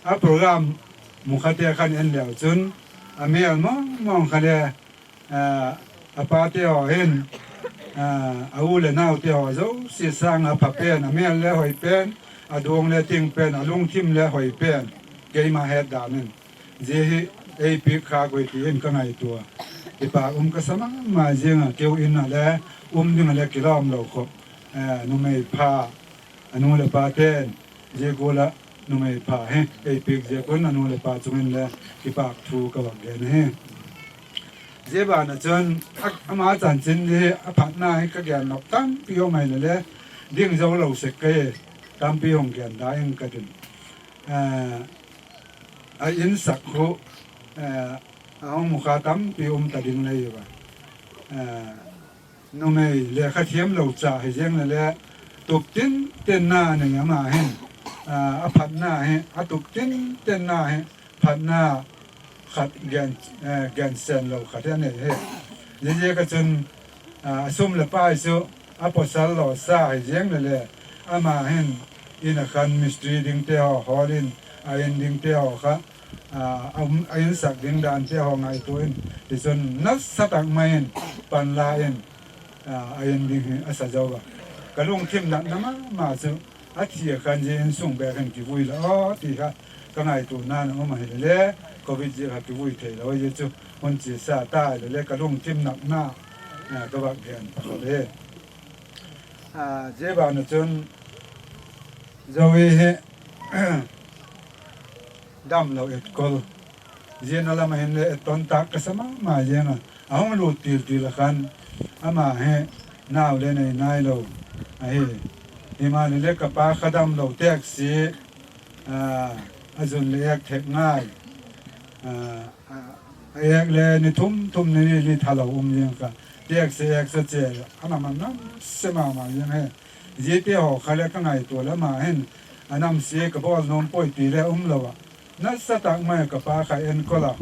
A program mukhate khan en leu chun, a mêl mawng mawng kha le, a pate haw hin, a u leh naute haw zosia sâng ah a pha pen, a mêl le hoi pen, a duang le ting pen, a lungthim le hoi pen, keima het dan in. Zia hi ei piak khâk ui ti in ka ngaitua a. Kipâk um ka sa ma ma ziang a, keu in ah le um ding ah le kilawm lo khop, numei pha, a nu leh pate'n zia gual ah numei pha hi ei piak ziak un a nu leh pa chung in le kipâk thu ka vak gen ahi. Zia ban ah chun, ama chanchin hi a phatna hi ka gen nop tampi um ahile le, ding zo lo sek ka hi, tampi hung gen da ing ka tin. A insak khu, a hung mu kha tampi um ta ding lei ua. Numei lekha thiam lo cha hi ziang le le, tup tintenna nei ama hin, a phatna hi, a tup tintenna hi, phatna khat gen, gensen lo khat hi a nei hi. Ziaziak a chun, a sum leh pai chu a pawsal lawsa hi ziang le le, ama hin in a khan mistri dingte haw hawl in, a in dingte haw kha, a insak ding dante haw ngaitua in, tichun nasa tak mai in panla in, a in ding hi a sa zo a. Ka lungthim natna ma ma chu, a thi a khan zia insung bêk hin kivui la aw ti kha ka ngaituana'n a um ahile le, covid ziak a kivui theilo hi chu, hun chia sa ta hile le ka lungthim natna ka vak gen pakhat hi. Zia ban ah chun Zoe hi damlo etkol, zia na lam ah hin le etton tâk ka sa ma ma ziang a, a hung lut til til a khan, ama hi nau le nei nailo ahi. Himaleh le ka pa kha damlo teksia, a zun leh êk thek ngai, a êk le ni thum thum ni li thalo um ziang kha, teksia êksa chia a nam a namsia ma ma ziang hi. Ziate haw kha le ka ngaitua leh ama hin a namsia ka bawl nuam puai ti le umlo a, nasa tak mai ka pa kha enkol a,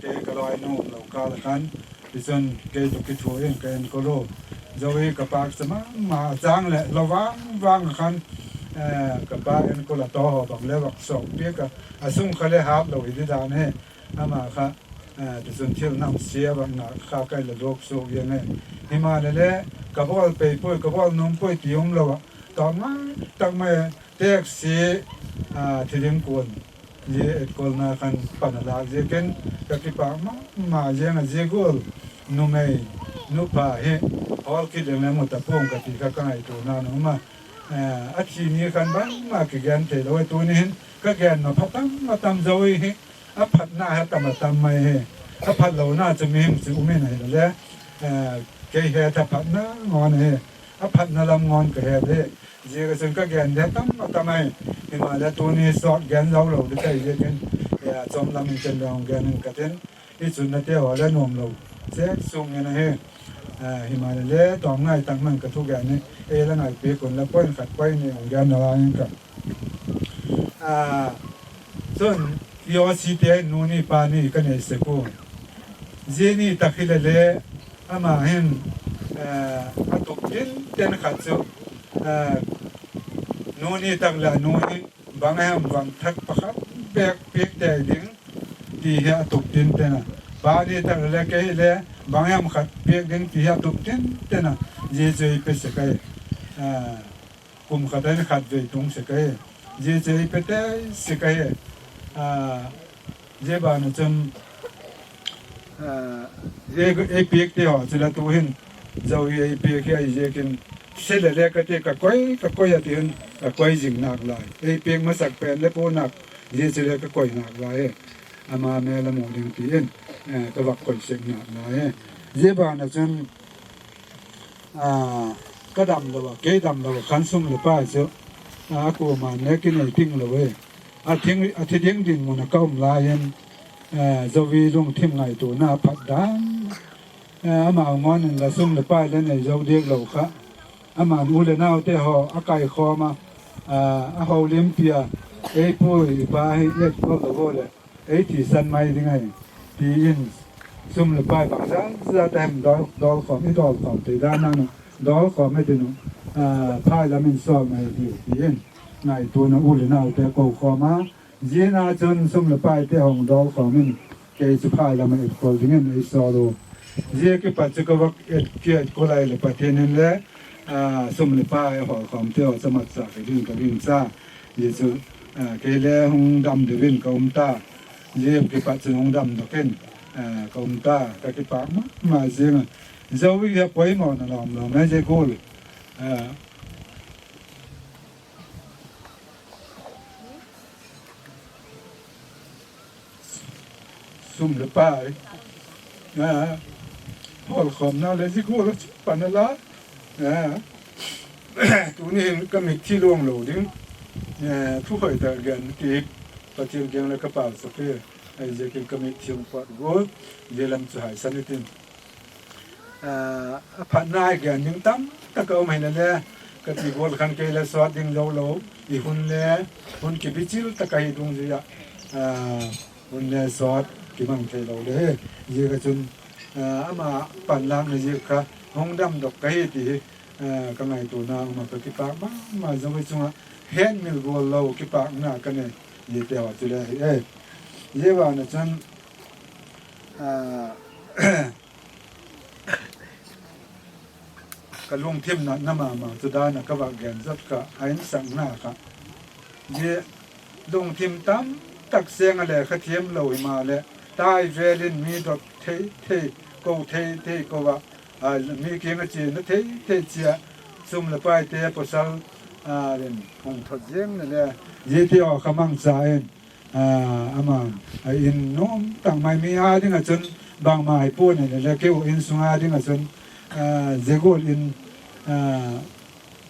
kei ka lawinu umlo kâl a khan, tichun kei tawh kithua in ka enkol u. Zoe ka pâk cha ma ma, a châng leh lo vang vang a khan, ka pa enkol a taw haw bang le vak sawk piak a, a sung kha le hâp lo hi di dan hi, ama kha, tichun thil namsia vak na kha ka la luak suak ziang e. Himaleh le, ka bawl pei puai, ka bawl nuam puai ti umlo a, tawm ngai tak mai Teksia, a, thi ding kuan, zia etkolna khan pan a lâk ziakin ka kipâk ma ma ziang a, zia gual numei nupa hi hawl kit leng le mu ta pua'ng ka ti kha ka ngaituana a um a. A thi ni khan bangma kigen theilo a, tuni hin ka gen ma pha tam a tam zo hi. A phatna hi tam a tam mai hi. A phatlona chu mihing chu um in ahile le, kei het a phatna ngawn ahi. A phatna lam ngawn ka het hi. Ziak a chun ka gen ding tam a tam ai. Himaleh tuni sawt gen zo lo ding ka hi ziakin, chawm lam in ken le hung gen ing ka tin. I chunna te haw le nuam lo chek sung in ahi. Himaleh le tawm ngai tak man ka thugen hi, ei la ngaipiak un la point khat point ni hung gen nalai ing ka. Chun, P O C te nu ni pa ni ka nei sek u. Zia ni tak hile le, ama hin, a tup tinten khat chu, nu ni tak leh a nu hi bang a hem vang thak pakhat bêk piak tei ding ti hi a tup tinten a. Pa ni tak le kei hile bang a hem khat piak ding ti hi a tup tinten a. Zia chu ei pe sek ahi. Kum khat a hin khatvei tung sek ahi. Zia chu ei pe tei sek ahi. Zia ban a chun, zia ei piakte haw chu la tu hin, zo hi ei piak hi ahi ziakin, se le le ka ti ka koi, ka koi a ti hin, ka koi zing nâk lai. Ei piak masak pen le pua nâk, zia chu le ka koi nâk lai hi. Ama mêl a mu ding ti in, ka vak koi sek nâk lai hi. Zia ban a chun, ka damlo a, kei damlo a khan sum leh pai chu, a kuama'n le kinei ting lo e. A thi ding dinmun a ka um lai in, Zoe lungthim ngaituana phat dan, amau ngawn in la sum leh pai le nei zo diak lo kha, ama'n u leh naute haw a kaikhawm a, a holimpi a, ei pu i pa hi et kol lo leh ei thisan mai ding ahi, ti in, sum leh pai bangzat zat a hem dawlkhawm, i dawlkhawm thei dan a, dawlkhawm i tin uh, phai lam in sawl mai diu, ti in, ngaituana u leh naute kokhawm a, zia na chun sum leh paite hung dawlkhawm in, kei chu phai lam ah etkol dingin ei sawl u. Zia kipat chu ka vak et, ki etkol ai leh Pathian in le, sum leh pai hawlkhawmte haw chu matcha ka ding ka gingcha. Zia chu, kei le hung dam deu in ka um ta. Zia kipat chun hung damdok in ka um ta, ka kipâk ma ma ziang a. Zoe hi a poimawna lawm lawm e zia gual. Sum leh pai hawlkhawmna leh zia gual a chu pan a la. Tuni hin ka mitthi luang lo ding, thukhoi tak gen ti, Pathian kiang leh ka pauchap hi, ahiziakin ka mitthi hung pat gual, zia lam chu haisan i tin. A phatna i gen ding tam tak a um hile le, ka ti gual khan kei le sawt ding zo lo, i hun le, hun kibichil tak ahi dungzui ah, hun le sawt kimang theilo le hi, ziak a chun, ama panlâkna ziak kha hung damdok ka hi ti hi, ka ngaituana um a, ka kipâk ma ma, Zoe chung ah hetmil gual lo kipâkna ka nei, ziate haw chu le hi e. Zia ban a chun, ka lungthim natna ma ma chu dan a ka vak gen zat kha, a insakna kha, zia lungthim tam tak seng a le kha thiam lo himaleh, tai vêl in mi dot thei thei, ko thei thei ko ah, mi kiang a chiana thei thei chia, sum leh paite pawsal in hung thot ziang le le, ziate haw kha mangcha in, ama'n a in nuam tak mai, mi â ding ah chun bangma hi pua'n hile le, keu insung â ding ah chun, zia gual in,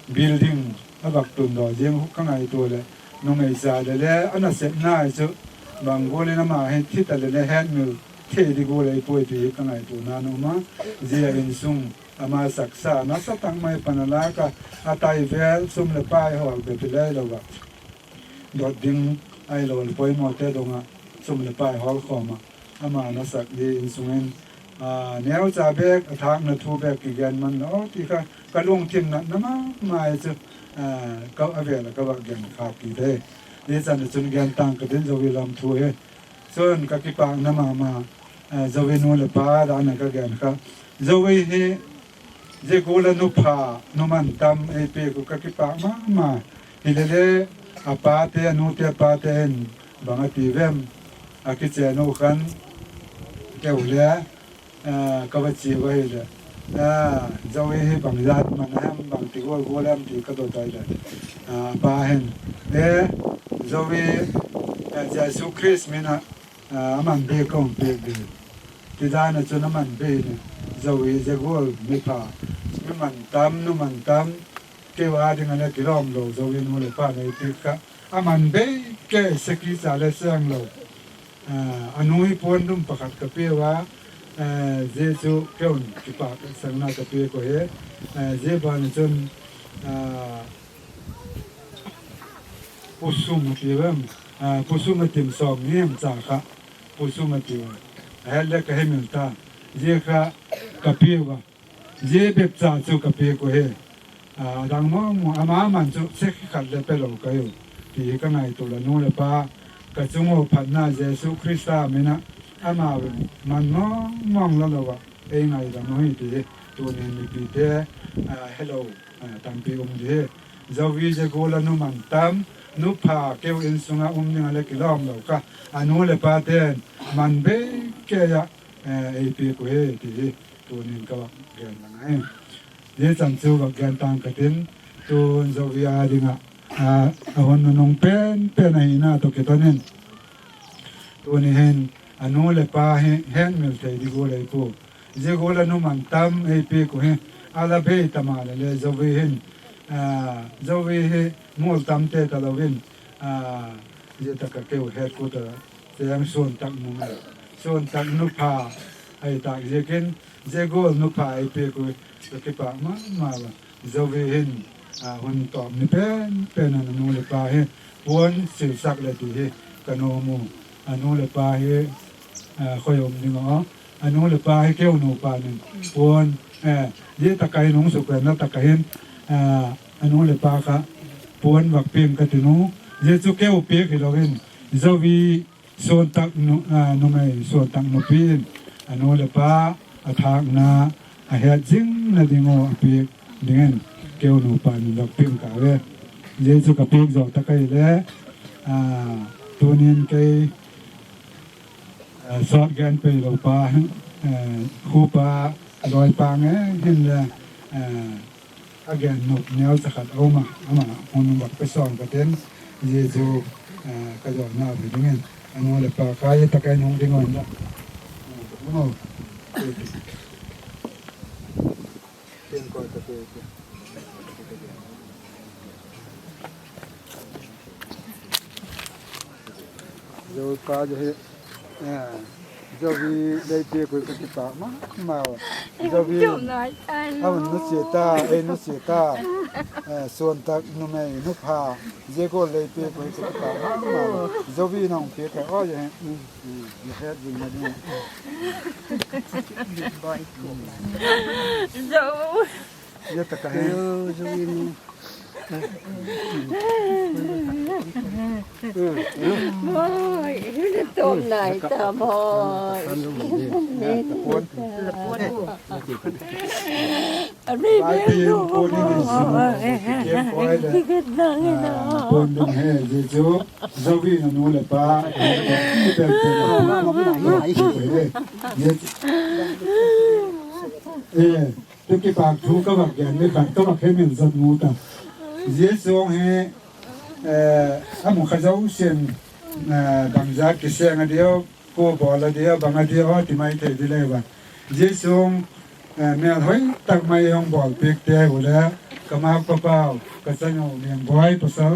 building a vak tundaw ziang uh ka ngaitua leh, numei cha le le a nasepna hi chu bang gual in ama hi thi ta le le hetmil thei di gual ei puai ti hi ka ngaituana um a. Zia insung ama saksa nasa tak mai pan a lâk a, a tai vêl sum leh pai hawl bep hi le lo ah, dot ding ahilo leh poimawte dong ah sum leh pai hawlkhawm ah, ama nasak di insung in, neucha bêk a thâkna thu bêk kigen man lo ti kha ka lungthim natna ma ma hi chu, a vêl ah ka vak gen khâk kit e. Zia chan a chun gen tâng ka tin Zoe lam thu hi. Chun ka kipâkna ma ma, Zoe nu leh pa dan a ka gen kha, Zoe hi zia gual a nu pha, nu man tam ei piak uh ka kipâk ma ma. Hile le, A pate, a nute, a pate hin bang a ti vem, a kichen u khan, keu le, ka va chia va hileh, Zoe hi bang zat man a hem, bangti gual gual em ti ka dot ai leh, a pa hin, E, Zoe, Jesu Khrist min ah a man bei ka hun piak ding. Ti dan ah chun a man bei ni, Zoe zia gual mi pha, mi man tam, nu man tam, keu â ding ah le kilawm lo Zoe nu leh pa nei piak kha, a man bei kei, seki cha le seng lo. A nu hi puan dum pakhat ka piau a, zia chu keu in kipâk sangna ka piak uh hi. Zia ban ah chun, Pu Sum a tiu em, Pu Sum a tim sawm ni em cha kha, Pu Sum a tiu a, a het le ka hemil ta, zia kha ka piau a, zia bep cha chu ka piak uh hi. A dang mawng mawng ama man chu seki khat le pe lo ka hiu, ti hi ka ngaitua a, nu leh pa, ka chung ua phatna Jesu Khrista min ah, amau in man mawng mawng la lo ah ei ngaidam uhi ti hi tuni'n mipite helo tampi um di hi. Zoe zia gual a nu man tam, nu pha, keu in sung ah um ding ah le kilawm lo kha, a nu leh pate'n man bei kei ah ei piak uhi ti hi tuni'n ka vak gen lang ahi. Zia chan chu vak gen tang ka tin, tun Zoe â ding ah a hun nunung pen pen ahina tawh kiton in, tuni hin a nu leh pa hi hetmil thei di gual ei pua. Zia gual a nu man tam ei piak uh hi, a la bei ta maleh le Zoe hin, Zoe hi mual tamte talo in, zia tak ah keu het kut a, cheng suan tak numei, suan tak nu pha ahi tâk ziakin, zia gual nu pha ei piak uh hi ka kipâk ma ma a. Zoe hin hun tawp ni pen pen a nu leh pa hi puan silsak leh ti hi ka nuam u. A nu leh pa hi khoi um ding aw, a nu leh pa hi keu nupa in puan, zia tak ah hin hung sukrenna tak ah hin a nu leh pa kha puan vak piang ka tin u. Zia chu keu piak hilo in, Zoe suan tak, numei suan tak nupi in a nu leh pa a thâkna a het zingna ding uh a piak dingin keu nupa in vak piang ka ve. Zia chu ka piak zaw tak ahile, tuni'n kei sawt gen pei lo pa, khupa, lawipa nge hinle a gen nop neu cha khat a um a, ama hun vak pe sawm ka tin, zia chu ka zawna ve dingin a nu leh pa kha hi tak ah hin hung ding un la. Zoe pa hi, Zoe lei piak uh ka kipâk ma ma a. Zoe a hun nusia ta, ei nusia ta, suan tak numei nu pha, zia gual lei piak uh ka kipâk ma ma a. Zoe in a hung piak ka aw, het zingna ding, zia tak ah hin Zoe in a nu leh pa, tu kipâk thu ka vak gen ni khat ka vak hemil zat mu ta. Zia sung hi a mu kha zosia'n bangzat kiseng a diu, kua bawl a diu, bang a diu haw ti mai thei di leu a. Zia sung mêlhoi tak mai hung bawlpiakte u le, ka mau pa pau, ka chanu Niangbuai pasal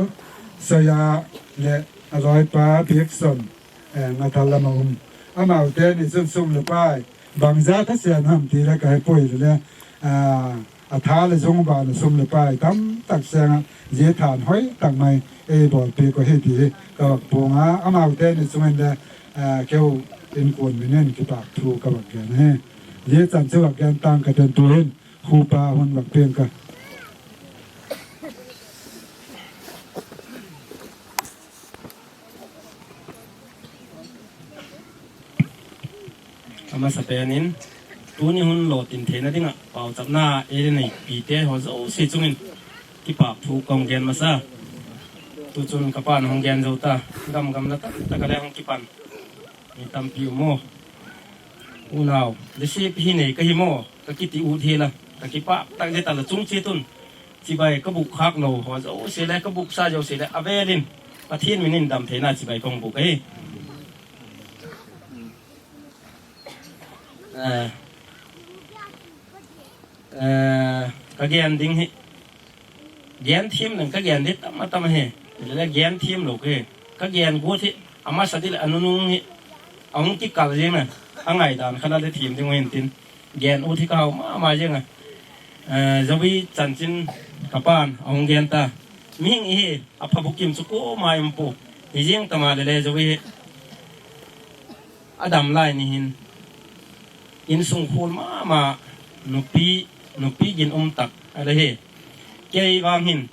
Soya leh a lawipa Biakson, Ngathal lam a um. Amaute ni chun sum leh pai bangzat a sêm ham ti le ka he puai le, a tha leh zung ban a sum leh pai tamtak seng ah, zia than hoi tak mai ei bawlpiak uh hi ti ka vak puang a, amaute ni chung in le keu inkuan min in kipâk thu ka vak gen hi. Zia chan chu vak gen tang ka tin, tu'hin khupa hun vak piang ka. A masapen in, tuni hun lawtin theina ding ah pauchapna ei le neipite haw zosia chung in kipâk thu ka hung gen masa. Tuchun ka pa'n hung gen zo ta, gam gam la tak tak a le hung kipan mi tampi um aw. Unau, Joseph hi nei ka hi maw, ka kiti ut hi la, ka kipâk tak zet a la chung chiat un. Chibai ka bûk khâk lo haw zosia leh ka bûksa zosia leh a vêl in Pathian min in dam theina chibai ka hung bûk ahi. Ka gen ding hi, gen thiam leng ka gen di tam a tam ahi, le gen thiam lo ka hi. Ka gen guat hi a masa di leh a nunung hi a hung kikal ziang a, a ngaidan kha la le thiam ding uh hintin, gen ut hi ka hau ma ma ziang a. Zoe chanchin ka pa'n a hung gen ta. Mihing i hi, a pha bukim chu kuama um pua. Hi ziang ta maleh le Zoe hi a dam lai ni hin, insung khual ma ma, nupi, nupi ginum tak a la hi. Kei vang hin,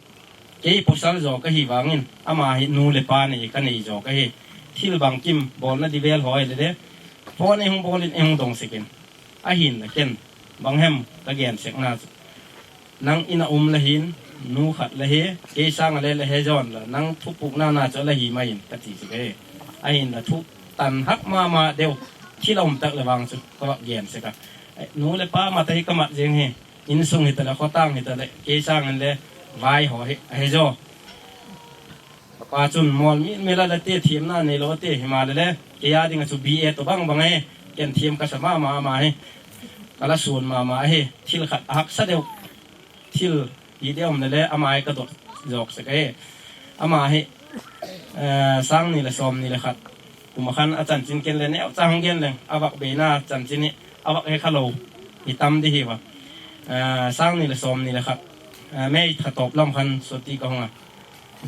kei pawsal zaw ka hi vang in ama hi nu leh pa nei ka nei zaw ka hi. Thil bangkim bawlna di vêl haw le le, phone ei hung bawl in ei hung dong sek in. Ahinla ken, bang hem ka gen sekna chu, nang in a um la hin, nu khat la hi, kei sâng a le la he zaw inla, nang thupukna na chu la hi mai in ka ti sek ahi. Ahinla thu tan hak ma ma deu, thil a um tak leh vang chu ka vak gen sek a. Nu leh pa mat ahi ka mat ziang hi, insung hitaleh, khawtâng hitaleh, kei sâng in le vai haw hi a he zaw. Ka pa chun mawl mi mi la la ti, thiamna neilo ti, himaleh le kei a ding ah chu B A tawh bang bang ahi. Ken thiam ka sa ma ma, ama hi ka la suan ma ma ahi. Thil khat a haksa deu, thil hi deu um le le ama hi ka dot zawk sek ahi. Ama hi sâng ni leh sawmni leh khat kum ah khan a chanchin ken le neucha hung gen leng, a vak beina chanchin hi a vak he kha lo hi tam di hi va. Sâng ni leh sawmni leh khat May tha tawp lam khan suti ka hung a,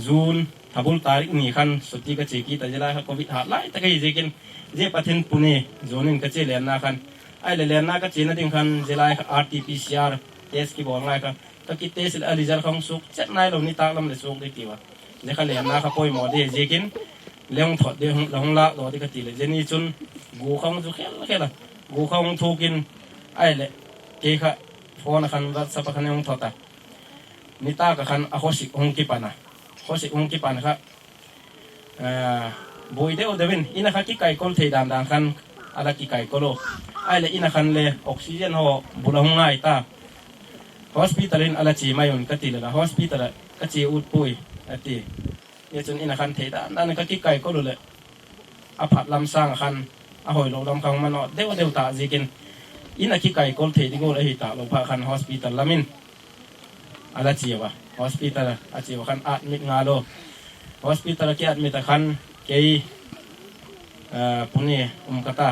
June tha bul tarik ni khan suti ka chia kit a, zia lai kha Covid hat lai tak ahi ziakin, zia pat hin Pune June in ka chia lenna khan, ahileh lenna ka chiana ding khan zia lai kha R T P C R test kibawl ngai kha, ka kitest leh a result kha hung suak chet nailo, nitâk lam leh suak di ti ua. Zia kha lenna kha poimaw di ziakin, le hung thot di, la hung lâk daw di ka ti leh, zia ni chun gu kha hung zu khel khel a, gu kha hung thuk in, ahileh kei kha phone ah khan WhatsApp ah khan hung thot a. Nitâk ah khan a khawsik hung kipan a, khawsik hung kipan kha, buai deu deu in, in ah kha kikaikol thei dan dan khan a la kikaikol u. Ahileh in ah khan le oxygen haw bul a hung ngai ta. Hospital in a la chia mai un ka ti leh la, hospital ah ka chia ut puai, a ti. Zia chun in ah khan thei dan dan in ka kikaikol u leh, a phat lam sâng ah khan a hoilo lam kha hung manaw deu deu ta ziakin, in ah kikaikol thei di gual ahi talo phat khan hospital lam in a la chia ua. Hospital a chia ua khan admit ngal u. Hospital a kiadmit ah khan kei Pune um ka ta.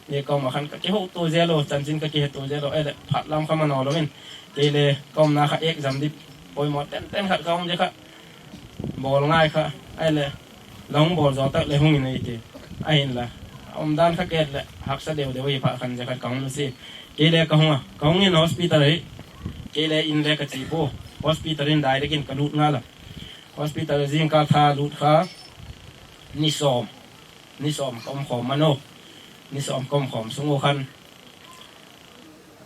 Zia ka um ah khan ka kihotua zel u, chanchin ka kihetua zel u, ahileh phat lam kha manaw lo in, kei le ka umna kha exam di poimaw tenten khat ka um zia kha, bawl ngai kha, ahileh la hung bawl zaw tak leh hung in ei ti. Ahinla, a umdan kha ka et leh haksa deu deu hi phat khan zia khat ka hung nusia. Kei le ka hung a, ka hung in hospital hi, kei le in le ka chia pua, hospital in direct in ka lût ngal a. Hospital zingkal tha lût kha, ni sawm, ni sawm ka um khawm man u. Ni sawm ka um khawm sung u khan,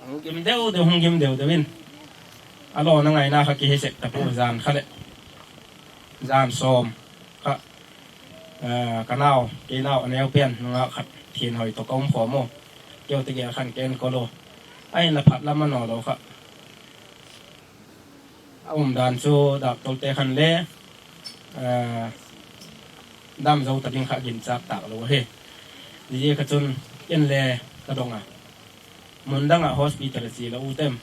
hung gim deu deu, hung gim deu deu in, a lawna ngaina kha kihe sek ta pua, jan kha leh, jan sawm kha, ka nau, kei nau a neu pen nungak khat thianhoi tawh ka um khawm u. Keute gel khan ka enkol u. Ahinla phat lam a naw lo kha, a umdan chu doctorte khan le dam zo ta ding kha ginchâk tâk lo ahi. Zia kha chun ken le ka dong a, mun dang ah hospital a chia la ut em,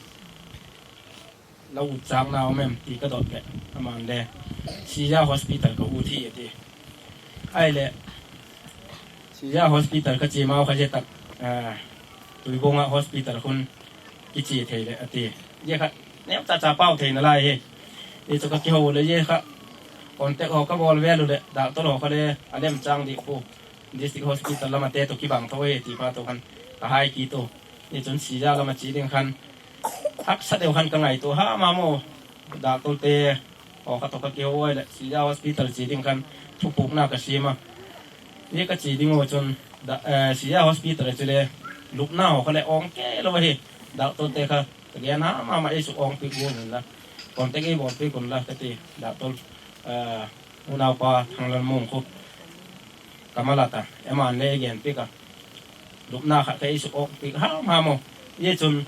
la ut châkna um em ti ka dot leh, ama'n le Shija Hospital ka ut hi a ti. Ahileh Shija Hospital ka chia mau kha zia tak, Tuibuong ah hospital khun kichia thei leh a ti. Zia kha neucha cha pau theina lai hi. Hi chu ka kiho leh zia kha contact haw ka bawl vel u leh doctor haw kha le a lemchâng dik pua, district hospital lam a te tawh kibang tho hi ti pa tawh khan ka hai kit u. Hi chun Shija lam a chia ding khan haksa deu khan ka ngaitua ha ma maw. Doctorte haw kha tawh ka kiho ai leh Shija Hospital chia ding khan thupukna ka siam a. Zia ka chia ding u chun, Shija Hospital a chule lupna haw kha leh awng kei lo ahi. Doctorte kha ka gen ha ma ma, ei suk awngpiak gual unla, contact ei bawlpiak unla ka ti. Doctor Unaupa Thanglalmung khu ka mal a ta, ama'n le ei gen piak a, lupna khat ka ei suk awk piak ham ham aw. Zia chun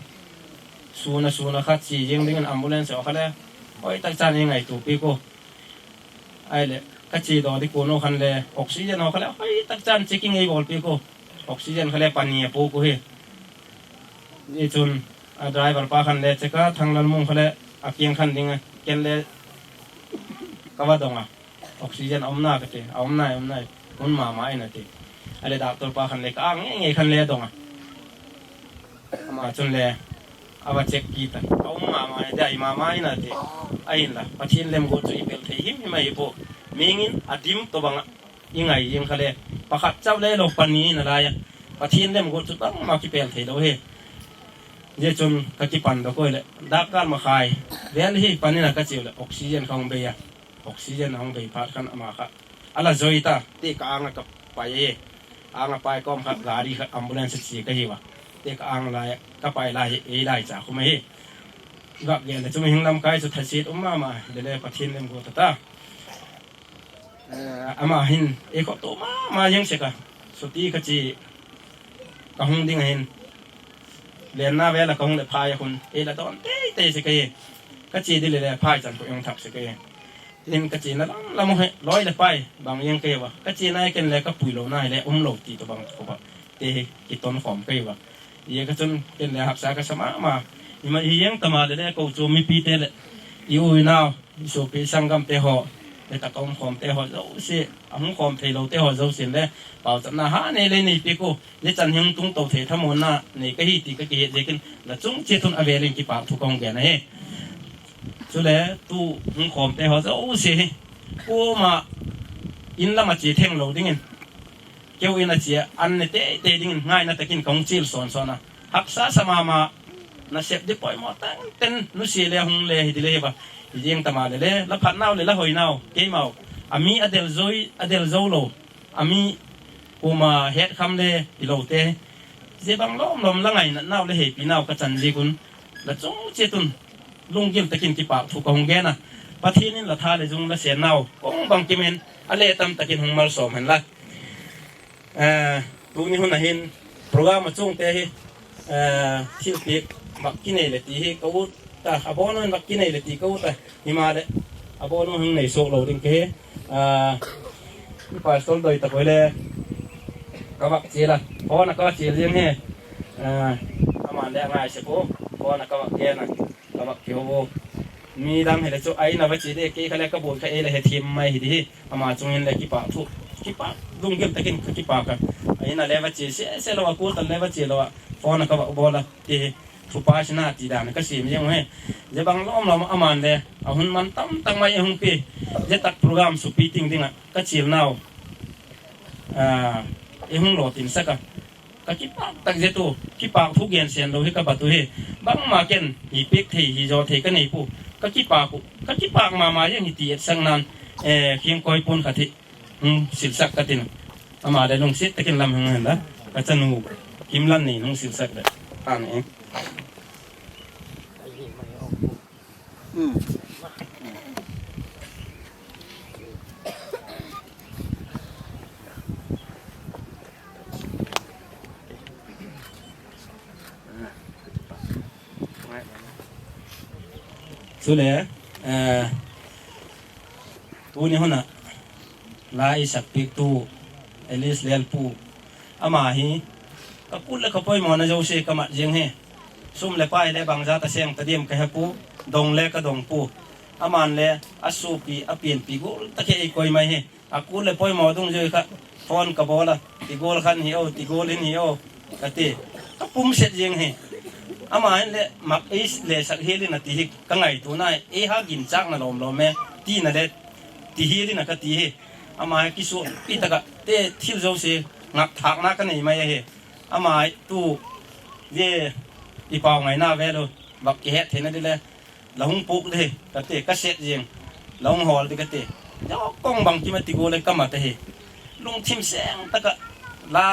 sun a sun a kha chia ziang dingin ambulance haw kha le hoi tak chan ei ngaitua piak u. Ahileh ka chia daw di kuan u khan le oxygen haw kha le hoi tak chan checking ei bawl piak u. Oxygen kha le pani a puak u hi. Zia chun a driver pa khan le check a, Thanglalmung kha le a kiang khan ding a, ken le ka va dong a, oxygen a um na ka ti, a um nai, um nai, hun ma ma in a ti. Ahileh doctor pa khan le ka âng ngei ngei khan le a dong a, ama chun le a va check kit a, a um ma ma in a ti, ahi ma ma in a ti. Ahinla Pathian lemguat chu i pel thei him him ahi pua. Mihing in a dim tawhbang ah i ngai ziang kha le, pakhat chau le lo pani in a lai a, Pathian lemguat chu bangma kipel theilo hi. Zia chun ka kipandok ui leh, dak kâl makhai vel hi pan in a ka chiau leh oxygen ka hung bei a, oxygen a hung bei phat khan ama kha a la zoi ta, ti ka âng ah ka pai hi. Âng ah pai kawm kha gari kha ambulance a chia ka hiu a, ti ka âng lai ka pai lai hi ei lai cha khum ahi. Vak gen leh chu mihing lamkai chu thasiat um ma ma, le le Pathian lemguat a ta. Ama hin ei khawtu ma ma ziang sek a, suti ka chia, ka hung ding a hin, lenna vel a ka hung leh phai a khun ei la dawn tei tei sek ahi. Ka chia di le le phai chan khu ei hung thak sek ahi. Tin ka chiana lam lam u hi loi leh pai bang ziang ka hiu a, ka chiana ken le ka puilona hile umlo ti tawhbang khu a, ti hi kiton khawm ka hiu a. Zia kha chun ken le haksa ka sa ma ma. Ima hi ziang ta ma le le kochuam mipite leh i u i nau, i suapi sanggamte haw, le tak a um khawmte haw zosia, a hung khawm theilote haw zosia'n le pauchapna ha nei le nei piak u. Zia chan hi hung tung to thei thamuanna nei ka hi ti ka kihet ziakin la chung chiat un a vêl in kipâk thu ka hung gen ahi. Chule tu hung khawmte haw zosia hi kuama in lam a chia thenglo dingin, keu in a chia an ne tei tei dingin ngaina tak in ka hung chial sawn sawn a. Haksa sa ma ma, nasep di poimaw tangten nusia le hung le hi di le hi va. Hi ziang ta ma le le la phatnau leh la hoinau keimau, a mi a del zo lo, a mi kuama hetkham le hilote, zia bang lawm lawm la ngainatnau leh hepinau ka chan ziak un, la chung chiat un lunggil tak in kipâk thu ka hung gen a. Pathian in la tha leh zung la sennau kong bangkim in a le tam tak in hung malsawm hen la. Tuni hun a hin program a chuangte hi thilpiak vak kinei leh ti hi ka ut a, a bawnu in vak kinei leh ti ka ut a, himaleh a bawnu hung nei suak lo ding ka hi. Pastor doi tak ui le ka vak chial a, phone a ka chial ziang hi. Ama'n le a ngai sek u, phone a ka vak gen a, ka vak kiho u. Mi dang hileh chu a in a va chia di, kei kha le ka buai kha ei le hethiam mai hi di hi. Ama chung in le kipâk thu, kipâk lunggil tak in ka kipâk a. A in a le va chia sese lo a, kul tan le va chia lo a, phone a ka vak bawl a ti hi, thupa sina ti dan ka siam ziang u hi. Zia bang lawm lawm ama'n le a hun man tam tak mai ei hung pia, zia tak program supi ting ding ah ka chialnau ei hung lawtinsak a. Ka kipâk tak zet u, kipâk thu gen sen lo hi ka bat u hi. Bangma ken hi piak thei, hi zaw thei ka nei pua. Ka kipâk u, ka kipâk ma ma ziang hi ti etsakna'n, Khiangkoi puan khat hi hung silsak ka tin, ama le lungsiat tak in lam hung hen la, ka chanu Kimlanni hung silsak leh, a ne. Chule, tuni hun ah la ei sakpiaktu Alice Lalpu, ama hi ka kul leh ka poimawna zosia ka mat ziang hi. Sum leh pai le bangzat a seng ta diam ka he pua, dong le ka dong pua. Ama'n le a suapi a pianpi gual tak hi ei koi mai hi. A kul leh poimaw dungzui kha phone ka bawl a, ti gual khan hi o, ti gual in hi o, ka ti. Ka pum set ziang hi. Ama hin leh mak ei le sak hial in a ti hi ka ngaituana, ei ha ginchâkna lawm lawm e, tina le ti hial in a ka ti hi. Ama hi kisuapi tak ah te thil zosia ngakthâkna ka nei mai ahi. Ama tu zia i pau ngaina vêl u, vak kihet theina di le la hung puak di hi ka ti, ka set ziang, la hung hawl di ka ti. Zia kong bangkim a ti gual le ka mat ahi. Lungthim seng tak ah la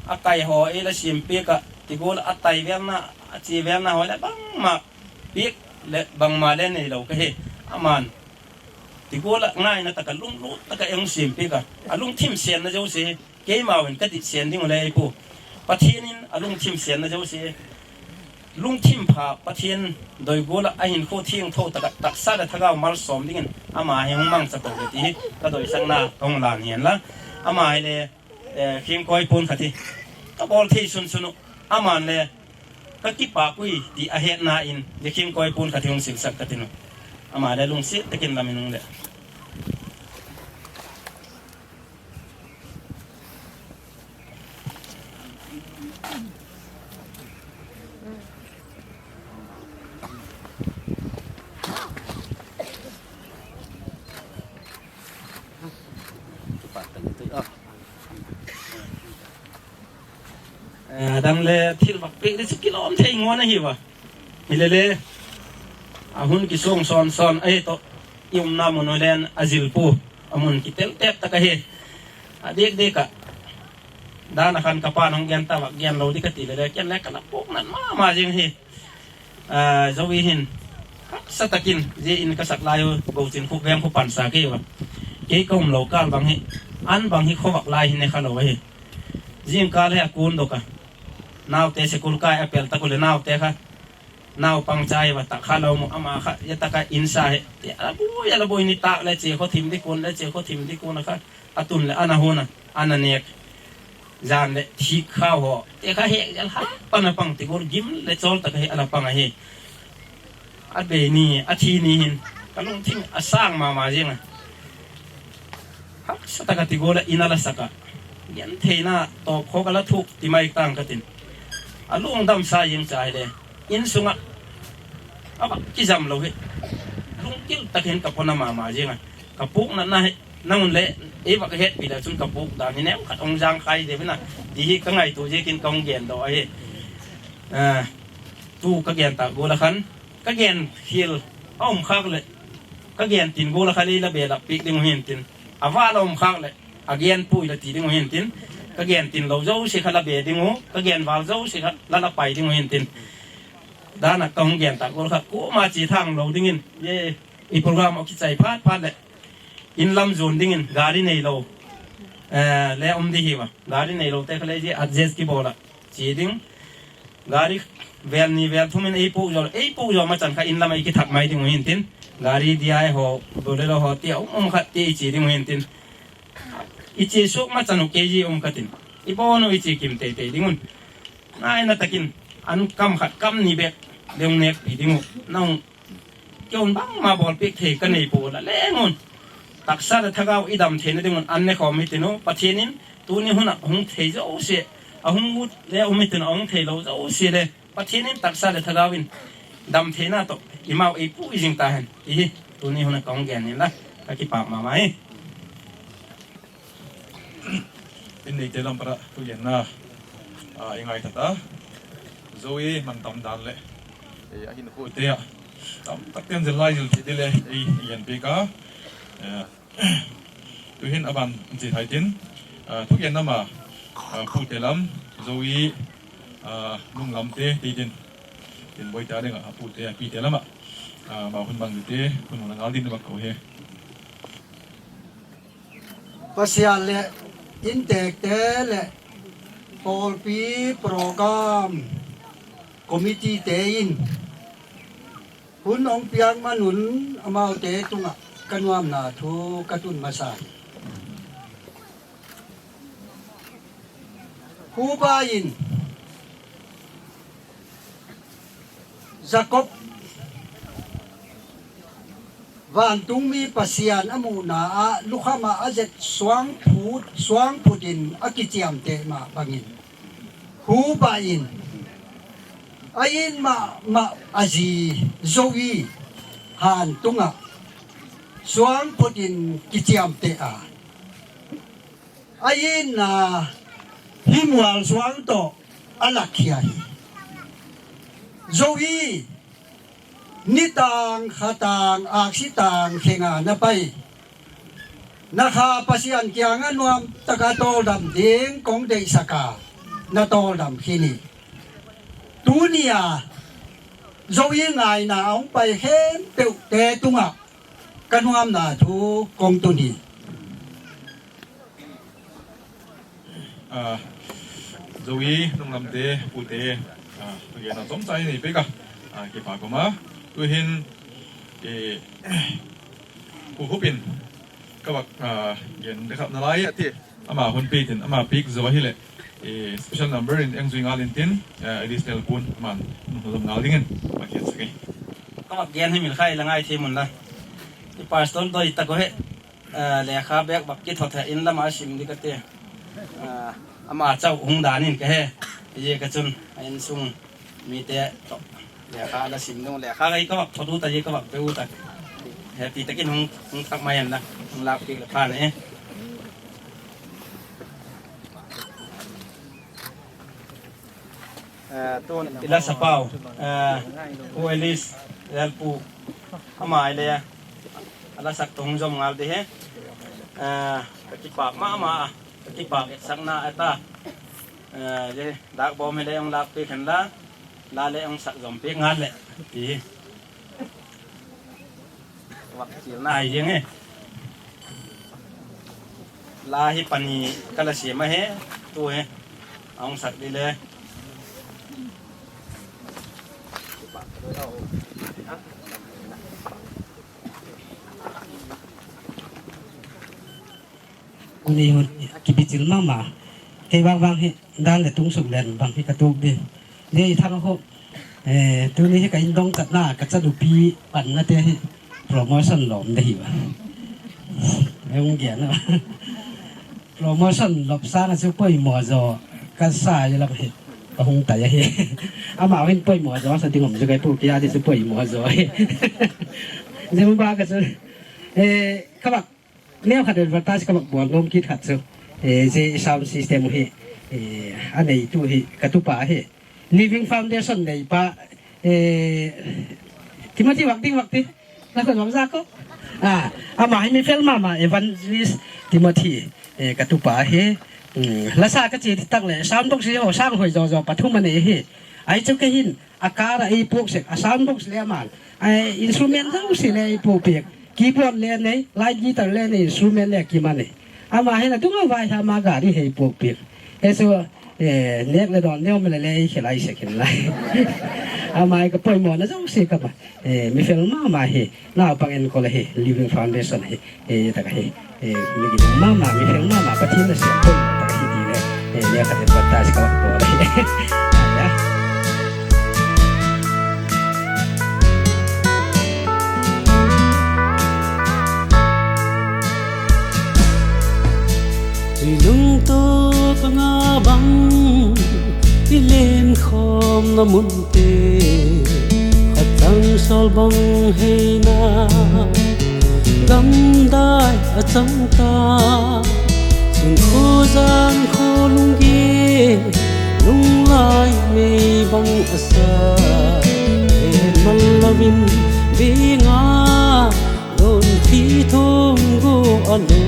a kai haw ei la siampiak ah ti gual a tai vêlna, a chia vêlna haw le bangma piak leh bangma le neilo ka hi. Ama'n Ti gual ah ngaina tak ah lunglut tak ah ei hung siampiak a, a lungthim sênna zosia, keimau in ka dit sên ding uh le ei pua. Pathian in a lungthim sênna zosia, lungthim pha Pathian doi gual ah a hinkhua thiangtho tak ah taksa leh thagau malsawm dingin ama hi hung mangcha to ve ti hi ka doisakna ka hung lan hi'n la. Ama hile khingkawi puan khat hi ka bawl thei sun sun uh, ama'n le ka kipâk ui ti a hetna in zia khingkawi puan khat hi hung silsak ka tin uh. Ama le lungsiat tak in lam in hung le A dang le thil vak piak di chu kilawm thei ngun ahi ua. Hile le, a hun kisuang sawn sawn ahi tawh, i umna mun uh len a zil pua, a mun kitel tep tak ahi. A diak diak ah, dan a khan ka pa'n hung gen ta vak gen lo di ka ti le le, ken le ka la puknat ma ma zing hi. Zoe hin haksa tak in zia in ka sak lai u Gochin Khupveng khu pansa kei ua. Kei ka umlo kâl bang hi, an bang hi khaw vak lai hi ne kha lo ahi. Zingkâl hi a kuandok a, naute school kai a pel tak u leh naute kha naupang cha hi ua, tak kha lo mu, ama kha zia tak ah insa hi ti a la buai, a la buai, nitâk le chia khaw thim di kuan le chia khaw thim di kuan a kha, a tun leh ana hun a, ana nêk, jan leh thik khau haw te kha hek zel ha pan a pang ti gual gim leh chawl tak hi a la pang ahi. A bei ni, a thi ni hin ka lungthim a sâng ma ma ziang a. Haksa tak a ti gual ah in a la sak ah, gentheina tawpkhawk a la thuk ti mai tâng ka tin. A lungdamsa ziang cha hile, insung ah a vak kizam lo hi lungkil tak hin ka pona ma ma ziang a. Ka puknatna hi nang un le ei vak hetpi leh chun ka puk dan hi neu khat hung jangkhai deu in a ti hi ka ngaitua ziakin ka hung gen daw ahi. Tu ka gen tâk gual a khan, ka gen khial a um khâk leh, ka gen tin gual a kha lei la belap piak ding uh hintin, a vâl a um khâk leh a gen puai la ti ding uh hintin, ka gen tin lo zosia kha la be ding uh, ka gen vâl zosia kha la la pai ding uh hintin, dan a ka hung gen tâk gual kha kuama chia thang lo dingin, i program a kichai phat phat leh in lam zuan dingin gari neilo le um di hi ua, gari neilote kha le zia adjust kibawl ah chia ding. Gari vêl ni vêl thum in ei puak zaw, ei puak zaw ma chan kha in lam ah i kithak mai ding uh hintin, gari D I haw, Bolero haw ti a um um khat ti i chia ding uh hintin, i chia suak ma chan uh kei zia um ka tin, i bawn uh i chia kim tei tei ding un. Ngaina tak in an kam khat kam ni bêk le hung nêkpi ding uh, nang kei un bangma bawlpiak thei ka nei pua la leng un, taksa leh thagau i dam theina ding un an ne khawm hitin uh, Pathian in tuni hun ah hung thei zosia, a hung ut le um hitin uh, a hung theilo zosia le Pathian in taksa leh thagau in dam theina tawh i mau ei pui zing ta hen ti hi tuni hun ah ka hung gen inla, ka kipâk ma ma hi. In neite lam pat ah thugenna i ngaitha ta. Zoe man tam dan leh a hinkhuate ah tamtakte'n zil lai zil thei di le ei gen piak a. Tu'hin a ban chia thei tin, thugenna ma, pute lam, Zoe, nung lamte ti tin, tin Boi ta ding ah a pute a pite lam ah, ma hun bang dite hun hun a ngal ding bak ko hi. Pasian leh intêkte leh pawlpi program committeete in hun hung piak man un amaute tung ah ka nuamna thu ka tun masa hi. Hubai in Jakob, vantungmi Pasian a muhna ah lukham ah a zet suang phut, suang phut in a kichiamteh ma bangin, Hubai in a it ma ma a zi Zoe hantung ah suang phut in kichiamteh a, a itna himual suang tawh a lak khia hi. Zoe, nitâng khatâng âksi tâng khenga na pai, na kha Pasian kiang ah nuam tak ah tawldam ding ka hung deisak a, na tawldam khin hi. Tuni a Zoe ngaina a hung pai khempeuhte tung ah Ka nuamna thu ka hung tun hi. Zoe nunglamte, pute, thugenna chawmcha i nei pek a, kipâk um a. Tu'hin Pu Hup in ka vak gen de khapna lai a ti, ama hun piak in, ama piak zaw ahileh special number in eng zui ngal intin, additional puan aman hun hung zom ngal dingin vak gen sak e. Ka vak gen hi mil khai la ngai thiam unla, i pastor doi tak uh hi, lekha bêk vak kithot he, in lam a sim ding ka ti. Ama chau hung dan in ka he, ziak a chun a insung mite tawh lekha la sim ding, lekha ei ka vak thot u ta, ei ka vak pe u ta, hepi tak in hung thak mai inla, hung lâkpiak leh phan e. I la sapau, Pu Alice Lalpu, ama le a la sak tawh hung zom ngal di hi. Ka kipâk ma ma a, ka kipâk etsakna a ta. Dâk bawm hile hung lâkpiak hen la, la le hung sak zom piak ngal leh ti hi. Vak chialna hi ziang e. La hi pani ka la siam ahi, tu hi a hung sak di le. Uni hun a kibichil ma ma. Kei vang vang hi dan leh tung suk len bang hi ka tuak di. Zia i thang khu, tuni hi ka in dong chatna ka chanu pi pannate hi promotion lawm de hi a. Hung gen a, promotion lawp sâng a chu poimaw zaw ka sa i lam hi ka hung tai ahi. Amau hin poimaw zaw sa ding um chu ka pu kia di chu poimaw zaw hi. Zia ba ka chu, ka vak neu khat advertise ka vak bawl nuam kit khat chu, zia sound system hi a neitu hi ka tupa hi, Living Foundation neipa Timothy vak ding vak ti, na khut vak za ko. Ama hi mi fel ma ma, Evangelist Timothy, ka tupa hi. La sa ka chia tak leh sound box hi haw sâng hoi zaw zaw pathum a nei hi. Ahi chu kei hin a kâr ah ei puak sek a, sound box le aman, instrument zosia le ei puak piak, keyboard le nei, lead guitar le nei, instrument le kim a nei. Ama hin a tung a vai ha ma gari hei puak piak. He chu, nêk leh dawn neu ma leh le ei khel ai sek hin lai. Ama hi ka poimawna zosia ka ma, mi fel ma ma hi, naupang enkol ahi, Living Foundation hi, tak ahi. Mi gin ma ma, mi fel ma ma, Pathian nasêm poimaw tak ahi ti le, le ka advertise ka vak bawl ahi. Zui lungtup a nga bang i lenkhawmna munte, khat chang sawl bang heina, gamdai a chang ta, sungkhu zan khu lungge, lunglai mei bang a sa, e mal lo in, bi nga, don thi thum gu a lo.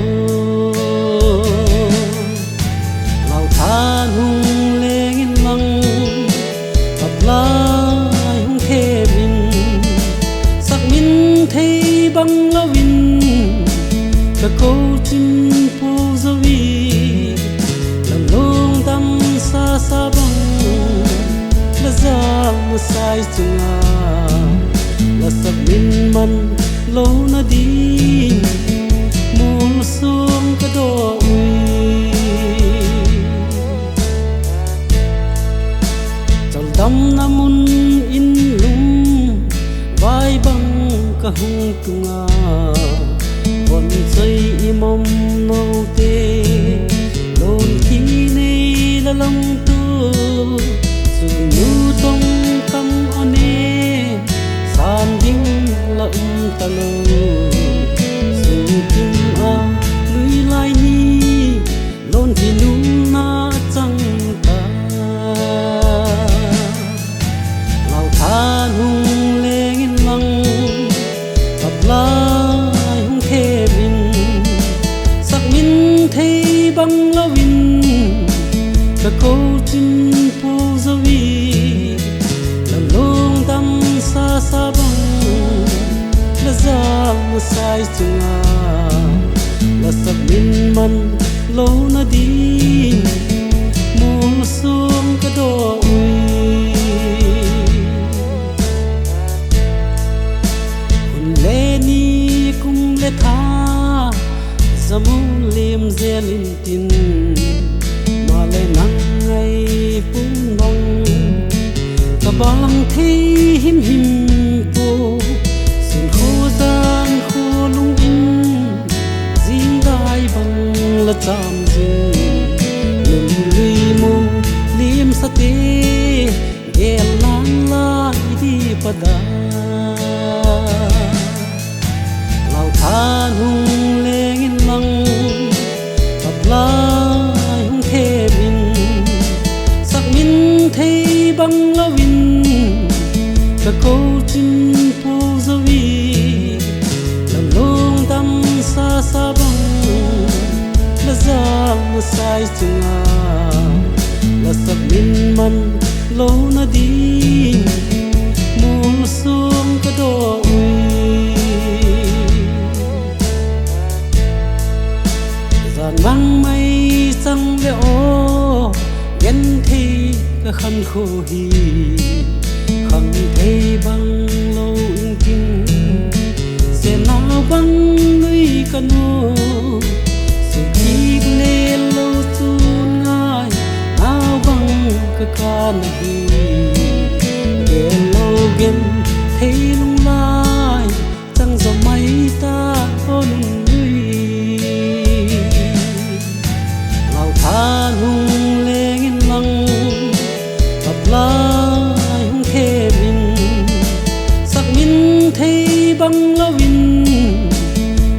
Lau than hung leng in lang, taplai hung khem in, sak min thei bang lo in, ka ko chin pu zo i, la lungdam sa sa bang, la zang na sai chunga, la sak min man lona ding, mul sung ka daw ui. Chawldamna mun in lum vai bang ka hung tung a, von choi i mom note, lon thi nei la lam tu, chu nu tong kam a ne, san ding la um ta lo, sung kim a lui lai ni, lon thi nung na chang ta. Lau than hung leng in lang, taplai hung khem in, sak min thei bang lo in, ka ko chin pu zo i, la lungdam sa sa bang, la Lalsai chunga la sak min man lona ding, mual suang ka daw ui. Hun le ni, kum le tha, za mu lim zel intin, maleh nang ngai pum bang ka bang thei him him pua. Sunkhua zankhua lungin, zingdai bang la cham zing, nunlui mu limsate, gel nan lai di pa da. Lauthan hung leng inlang, taplai hung them in, sak min thei bang lo in, ka ko chin puak zo i, la lungdam sa sa bang, la zalsai chunga la sak min man lona ding, mual suang ka daw ui. Zan mang mai chang le aw, genthei ka khankhua hi, khangthei bang lo intin, se nau bang nui ka nu, sukik le lo chun ngai, nau bang ka kan ahi, gel lo genthei lunglai, chang zo mai ta aw nunlui. Lauthan hung leng inlang, taplai hung them in, sak min thei bang lo in,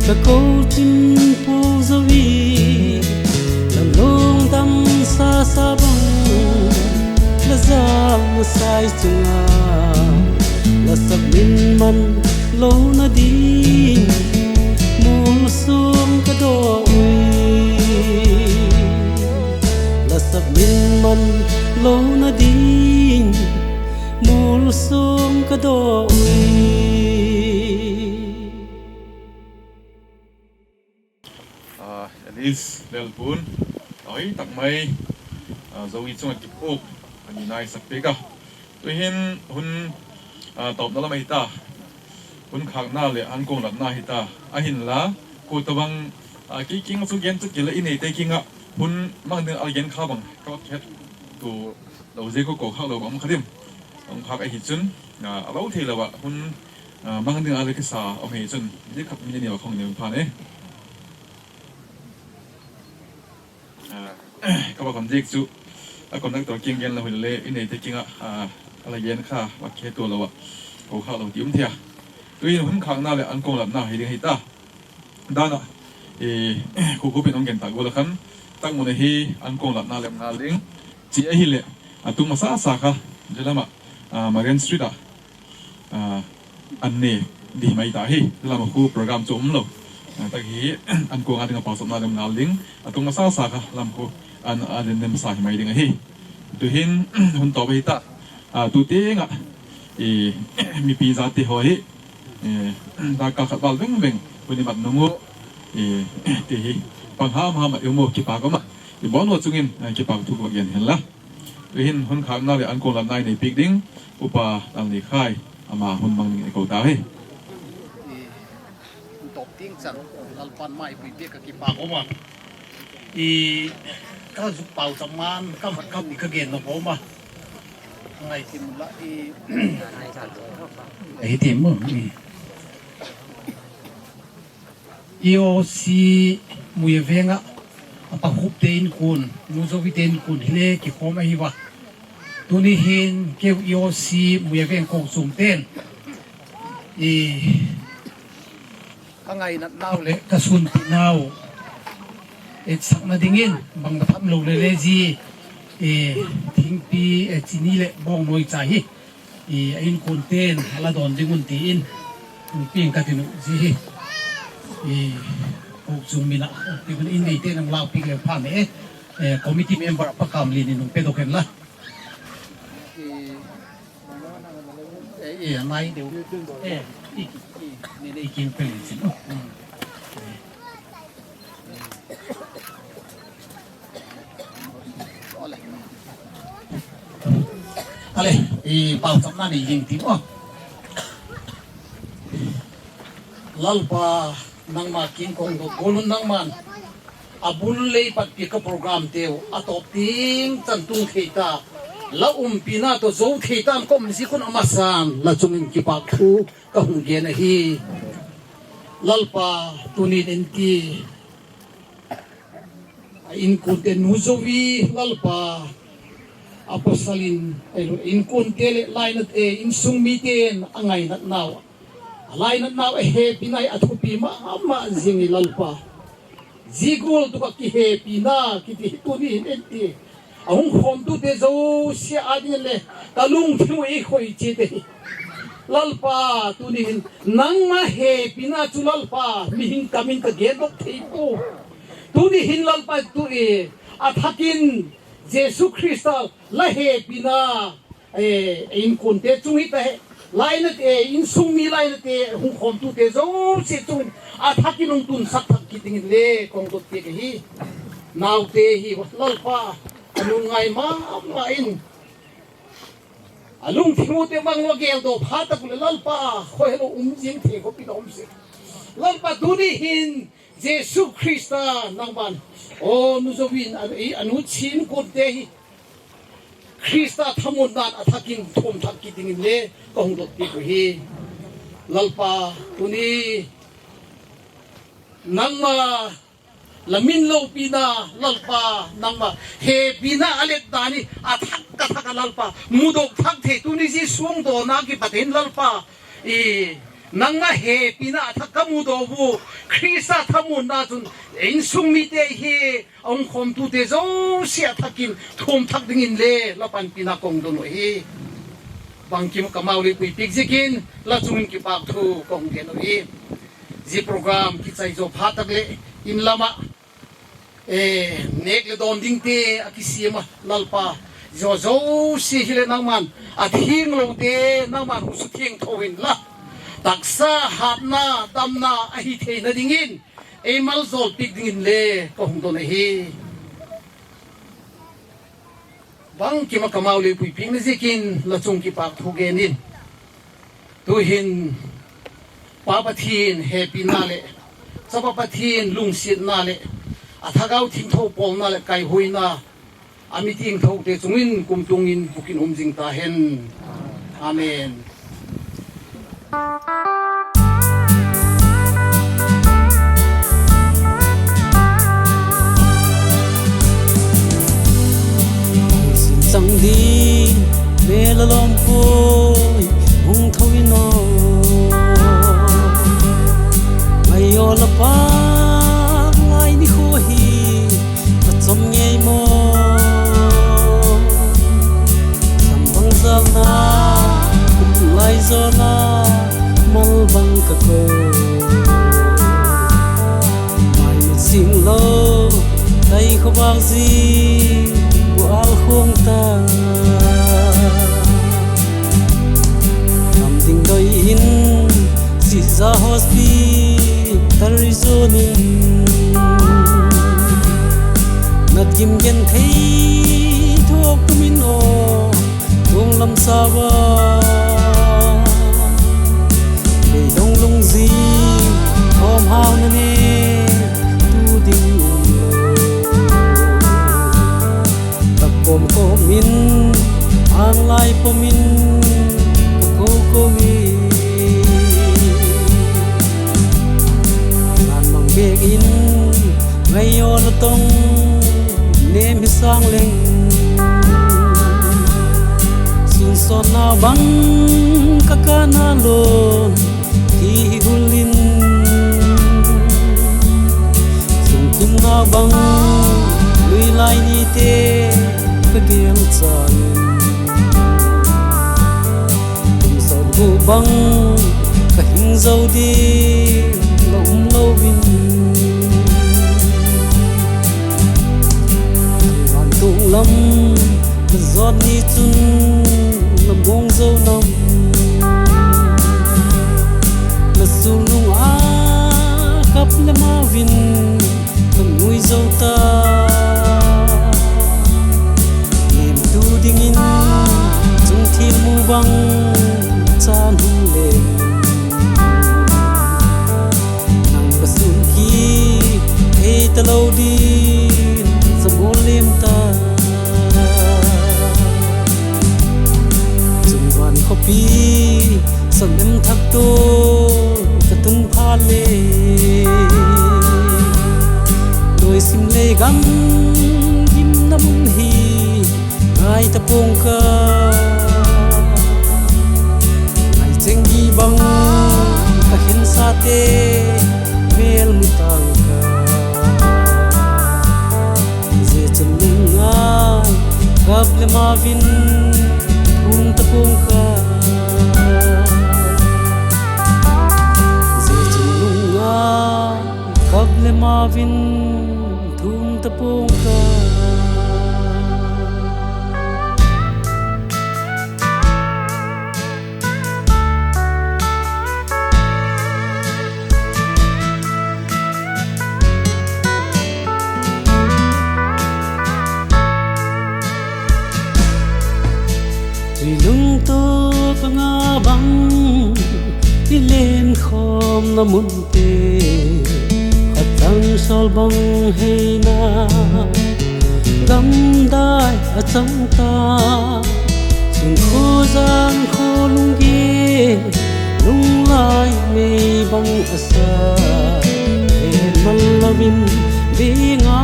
ka ko chin puak zo i, la lungdam sa sa bang, la zalsai chunga la sak min man lona ding, mual suang ka daw ui. La sak min man lona ding, mual suang ka daw ui. Alice Lalpun, a hoi tak mai, Zo i chung ah kiphuak a ni nai sak piak a. Tu'hin hun tawpna lam ahi ta, hun khâkna leh ankuang latna hi ta. Ahinla, kua tawhbang, kei kiang ah chu gen chu kile, i neite kiang ah hun mang ding a la gen kha bang ka het tua lo ziak u, ko khâk lo bang um kha dim. Um khâk ahi chun, a lo theilo ah hun mang ding a la kisa um hi chun, zia khat mi ni a khawng ni um phan e. Ka va kham ziak chu, a conductor kiang gen la hile le, i neite kiang ah a la gen kha va kihe tua lo ah, ko khâk lo ti um thei a. Tu'hin hun khâkna leh ankuang latna hi ding ahi ta. Dan ah, khu khu pen hung gen tak gual a khan, tak mun ahi, ankuang latna lem ngal ding. Chia ahileh, a tung masa sa kha, zia lam ah, Marian Street ah an ne di mai ta hi, lam khu program chu um lo. Tak hi, ankuang a ding a pauchapna lem ngal ding, a tung masa sa kha lam khu an a den nem sa hi mai ding ahi. Tu'hin, hun tawp ahi ta, tu tiang ah mipi zate haw hi, dakal khat val veng veng hun i mat nung u, ti hi, pang ham ham ah i um u, kipak um a, i bawn u chung in kipak thu ka gen hen la. Tu'hin hun khâkna leh ankuang latna i nei piak ding Upa Lalneikhai, ama hun mang ding i ko ta hi. Tawp tiang chan, Lalpa'n mai pui piak a, kipak um a. Ka zuk pauchap man, kam khat kam ni ka gen nop um a. Ngai ti mu la, i, hi ti mu, i. EOC Muia Veng ah, a Pa Khupte inkuan, Nu Zovite inkuan hile kikhawm ahi va. Tuni hin keu EOC Muia Veng kochuamte'n, ka ngainatnau leh ka suntitnau etsakna dingin bang da tham lo le le zi, thingpi, chini leh bawngnawi cha hi a inkuante'n a la dawn ding un ti in, hung piang ka tin uh zi hi. Kochuam min ah ti un, i neite'n hung lâkpiak leu phan e, committee member ah Pa Kamlian in hung pedok hen la. Nai deu, Ale, i pauchapna nei ding ti maw. Lalpa, nangma kiang ka hung dot gual un nangma'n a bul lei pat pi ka programteu a tawp tiang chan tung thei ta, la umpina tawh zo thei ta'n ka um ziak un a masa'n la chung in kipâk thu ka hung gen ahi. Lalpa, tuni'n in ti, a inkuante nu Zoe, Lalpa, a pasal in, inkuante leh lainat, insung mite'n a ngainatnau, a lainatnau a hepina hi a thupi ma ma zing i Lalpa. Zia gual tuk ah kihepina kiti hi tuni hin en ti, a hung khawmtute zosia â ding le ka lungthim uh ei khoi chiat ahi. Lalpa, tuni hin nangma hepina chu Lalpa, mihing kam in ka gendok thei pua. Tuni hin Lalpa, tu i a thak in Jesu Khrista la hepina inkuante chung hita, lainate, insung mi lainate, hung khawmtute zosia chung in a thak in hung tunsak thak kit dingin le ka hung dot piak ahi. Naute hi Lalpa, a nu ngai ma ma in, a lungthim ute bang a geldaw phat tak uh leh Lalpa, khoi helo um zing thei khawp in a um sek. Lalpa, tuni hin Jesu Khrista nangma'n, aw nu Zoe in a nu Chinkunte hi Khrista thamuanna'n a thak in thuam thak kit dingin le ka hung dot piak uh hi. Lalpa, tuni nangma la min lopina, Lalpa, nangma hepina a let dan hi a thak ka thak a Lalpa, mudok thak thei tuni zia suangdawna kipat in Lalpa, nangma hepina a thak ka mudaw u. Khrista thamuanna chun insung mite hi, a hung khawmtute zosia a thak in thuam thak dingin le la panpina ka hung don uh hi. Bangkim ah ka mau lei puipiak ziakin la chung in kipâk thu ka hung gen uh hi. Zia program kichai zaw phat tak leh in lam ah nêk leh dawn dingte a kisiam a Lalpa, zia zosia hileh nangma'n a thianglote nangma'n hung suthiangtho inla, taksa hatna, damna ahi theina dingin ei maljawl piak dingin le ka hung don ahi. Bangkim ah ka mau lei puipiakna ziakin la chung kipâk thu gen in, tu'hin Pa Pathian hepina leh Chapa Pathian lungsiatna leh a Thagau Thiangtho pawlna leh kaihuaina a mi thiangthote chung in kumtuang in bukim um zing ta hen. Amen. Sin chang ding mêl a lawm puai, hung tho in aw. Ngai aw la pâk lai nikhua hi a cham ngei maw? Sam bang zalna, kum lai zawna, mal bang ka ko. Mai mit sing lo, tai khawvâk zi, bual khawng ta. Kam ding doi in, Caesar Hospital i zuan in. Nat gim genthei thuak pum in aw, tuang lam sau a. Beidong lungzing, khawmhauna ne, tu ding um lo. Tak kawm kawm in, âng lai pom in, ka ko ko i. Jan mang bêk in, ngai aw la tong, nêm hi sâng leng. Sunsawnna bang ka kana lon, hi hi hul in. Sungkimna bang, lui lai nite ka gel chang in. Kum sawm gu bang ka hing zo ding la um lo in. Vantung lam ka zawt ni chun la muang zo nam. Chungnung a kap leh mau in ka nui zo ta, lemtu dingin chung thil mu bang chan hung le, nang ka sun ki thei talo din ka mawl lem ta. Chungvan khawpi, sak lem thak tawh ka tung phat le, nuai sim lei gam gimna mun hi ngai ta pua'ng ka, ngai cheng hi bang ka khensate mêl mu ta'ng ka. Zia chungnung a kap leh mau in thung ta pua'ng ka, zia chungnung a kap leh mau in thung ta pua'ng ka. Zui lungtup a nga bang i len khawmna munte, khat chang sawl bang heina gamdai a chang ta. Chun khua zan khua lungge, lunglai mei bang a sa, he mal lo in bing a,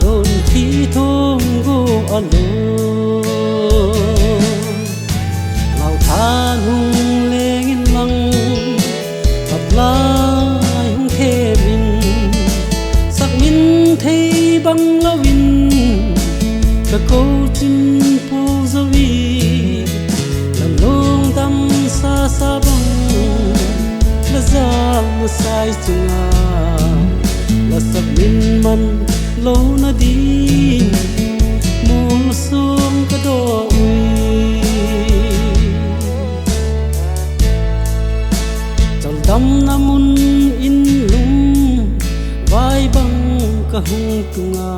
lon thi thum gu a lo. Lau than hung leng inlang, kap lai hung them in, sak min thei bang lo in, ka ko chim puak zo i, la lungdam sa sa bang, la zal na sai chung a, la sak min man lona ding, mual suang ka daw ui. Chawldamna mun in lum vai bang ka hung tung a,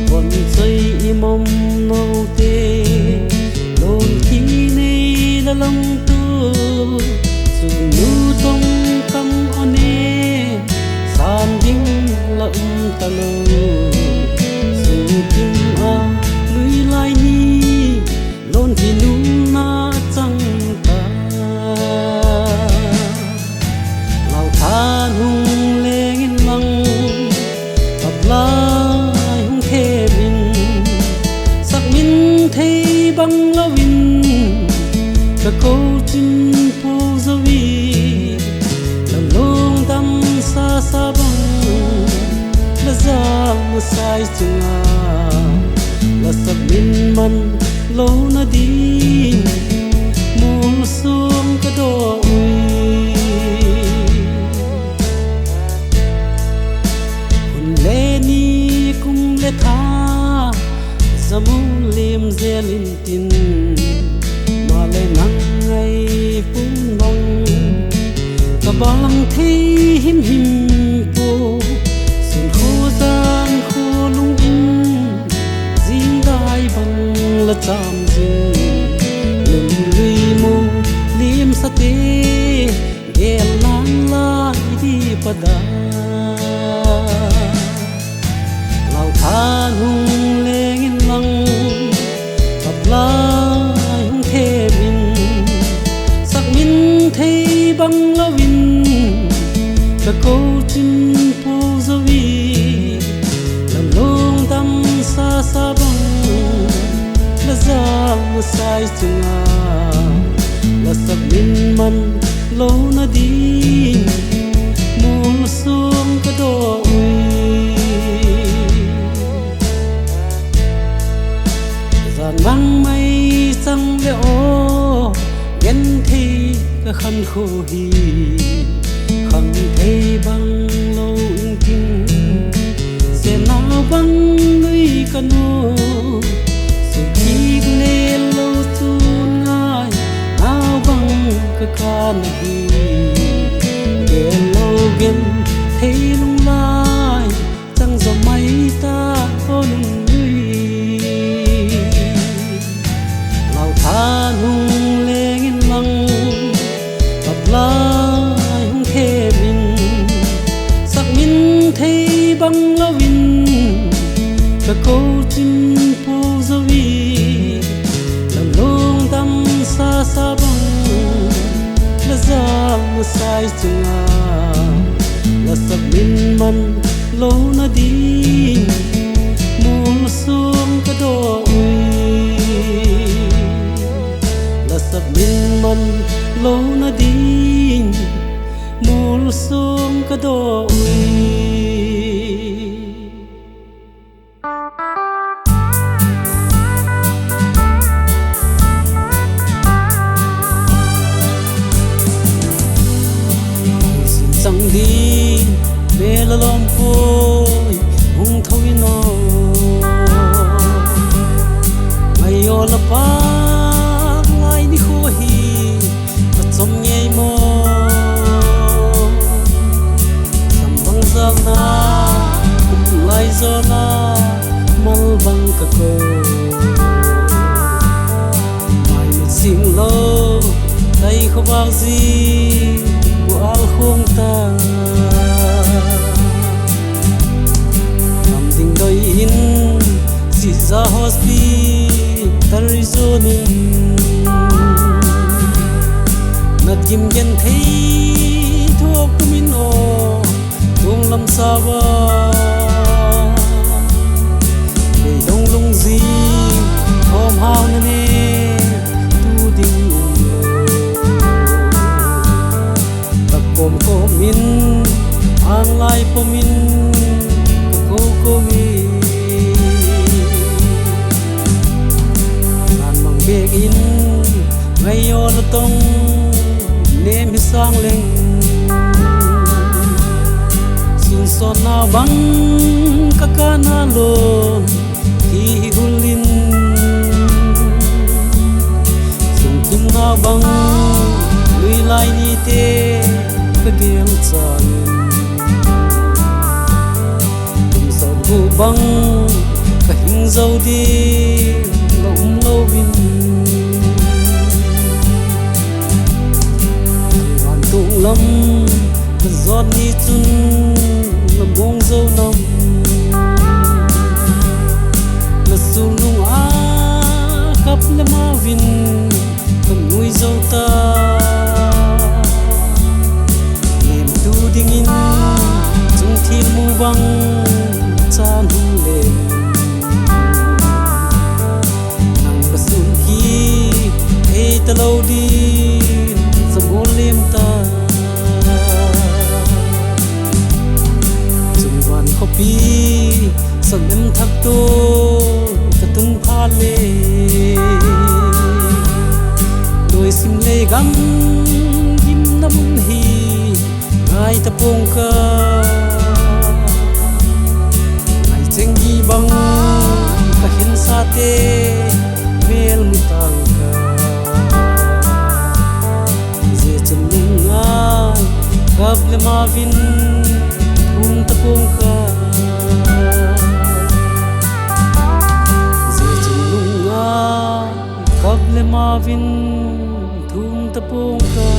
von chai i mawm note, lon thi nei la lam tu, chu nu tawng kam a ne, san ding la um talo, sun kim a lui lai ni, lon thi nunna chang ta. Lau than hung leng inlang, kap lai hung them in, sak min thei bang lo in, ka ko chim puak zo i, la lungdam sa sa bang, la zal na sai chung a, la sak min man lona ding, mual suang ka daw ui. Hun le ni, kum le tha, za mu liam zel intin, maleh nang ngai pum bang, ka bang thei him him pua, sun khua zan khua lung in, zingdai bang la cham zing, lum lui mu liam sate, gel nan lai di pa da. Lau than hung leng inlang, kap lai hung them in, sak min thei bang lo in, ka ko chim puak zo i, la lungdam sa sa bang, la zal na sai chung a, la sak min man lona ding, mual suang ka daw ui. Zan bang mai chang le aw, genthei ka khankhua hi, khangthei bang lo intin, se nau bang nui ka nu, sukik le lo chun ngai, nau bang kha na hi, gel lo gen thei lunglai chang zaw mai ta aw nunui. Lau than hung leng inlang, a lai hung them in, sak min thei bang lo in, ka ko chim puau zo i, la lungdam sa sa bang, la zal na sai chung a, la sak min man lona ding, mual sung ka daw ui. La sak min man lona ding, mual sung ka daw ui. Sin chang ding, me la lawm puai, hung tho in aw. Ngai aw la pâk lai ni khaw hi, a cham ngei maw. Sam bang zalna, um lai zaw la, mal bang ka ko. Mai mit sing lo, tai khawvâk zi, bu al khuang ta. Lam ding doi in, Sihza Hospital i zuan in, nat gim gen thei thuak tum in aw, tuang lam sau a, beidong lungzing khawm hau na ne, tu ding um lo. Tak kawm kawm in, âng lai pom in, ka ko ko mi. Jan mang bêk in, ngai aw la tawng, nem hi sâng leng. Sunsawnna bang ka kâna lawn, thi hi hul in. Sungkimna bang, lui lai nite ka gel chang in. Kum sawm gu bang, ka hing zo ding la um lo in. Vantung lam, ka zawt ni chun la muang zo nam. La sulnung a kap le mau in, ka ngui zo ta. Lemtu dingin, chung thil mu bang, chan hung le. Nang ka sun ki, thei talo ding, sa bawl lem ta. Chungvan khawpi, sa lem thak tu, ka tung phat le. Nuai sim le gam, gimna mun hi, ngai ta pua'ng ka. Ngai cheng gi bang, ka khensate, mêl mu tang ka. Zia chun lungngai, kap le mau in, thum ta pua'ng ka. Zia chun lungngai, kap le mau in, thum ta pua'ng ka.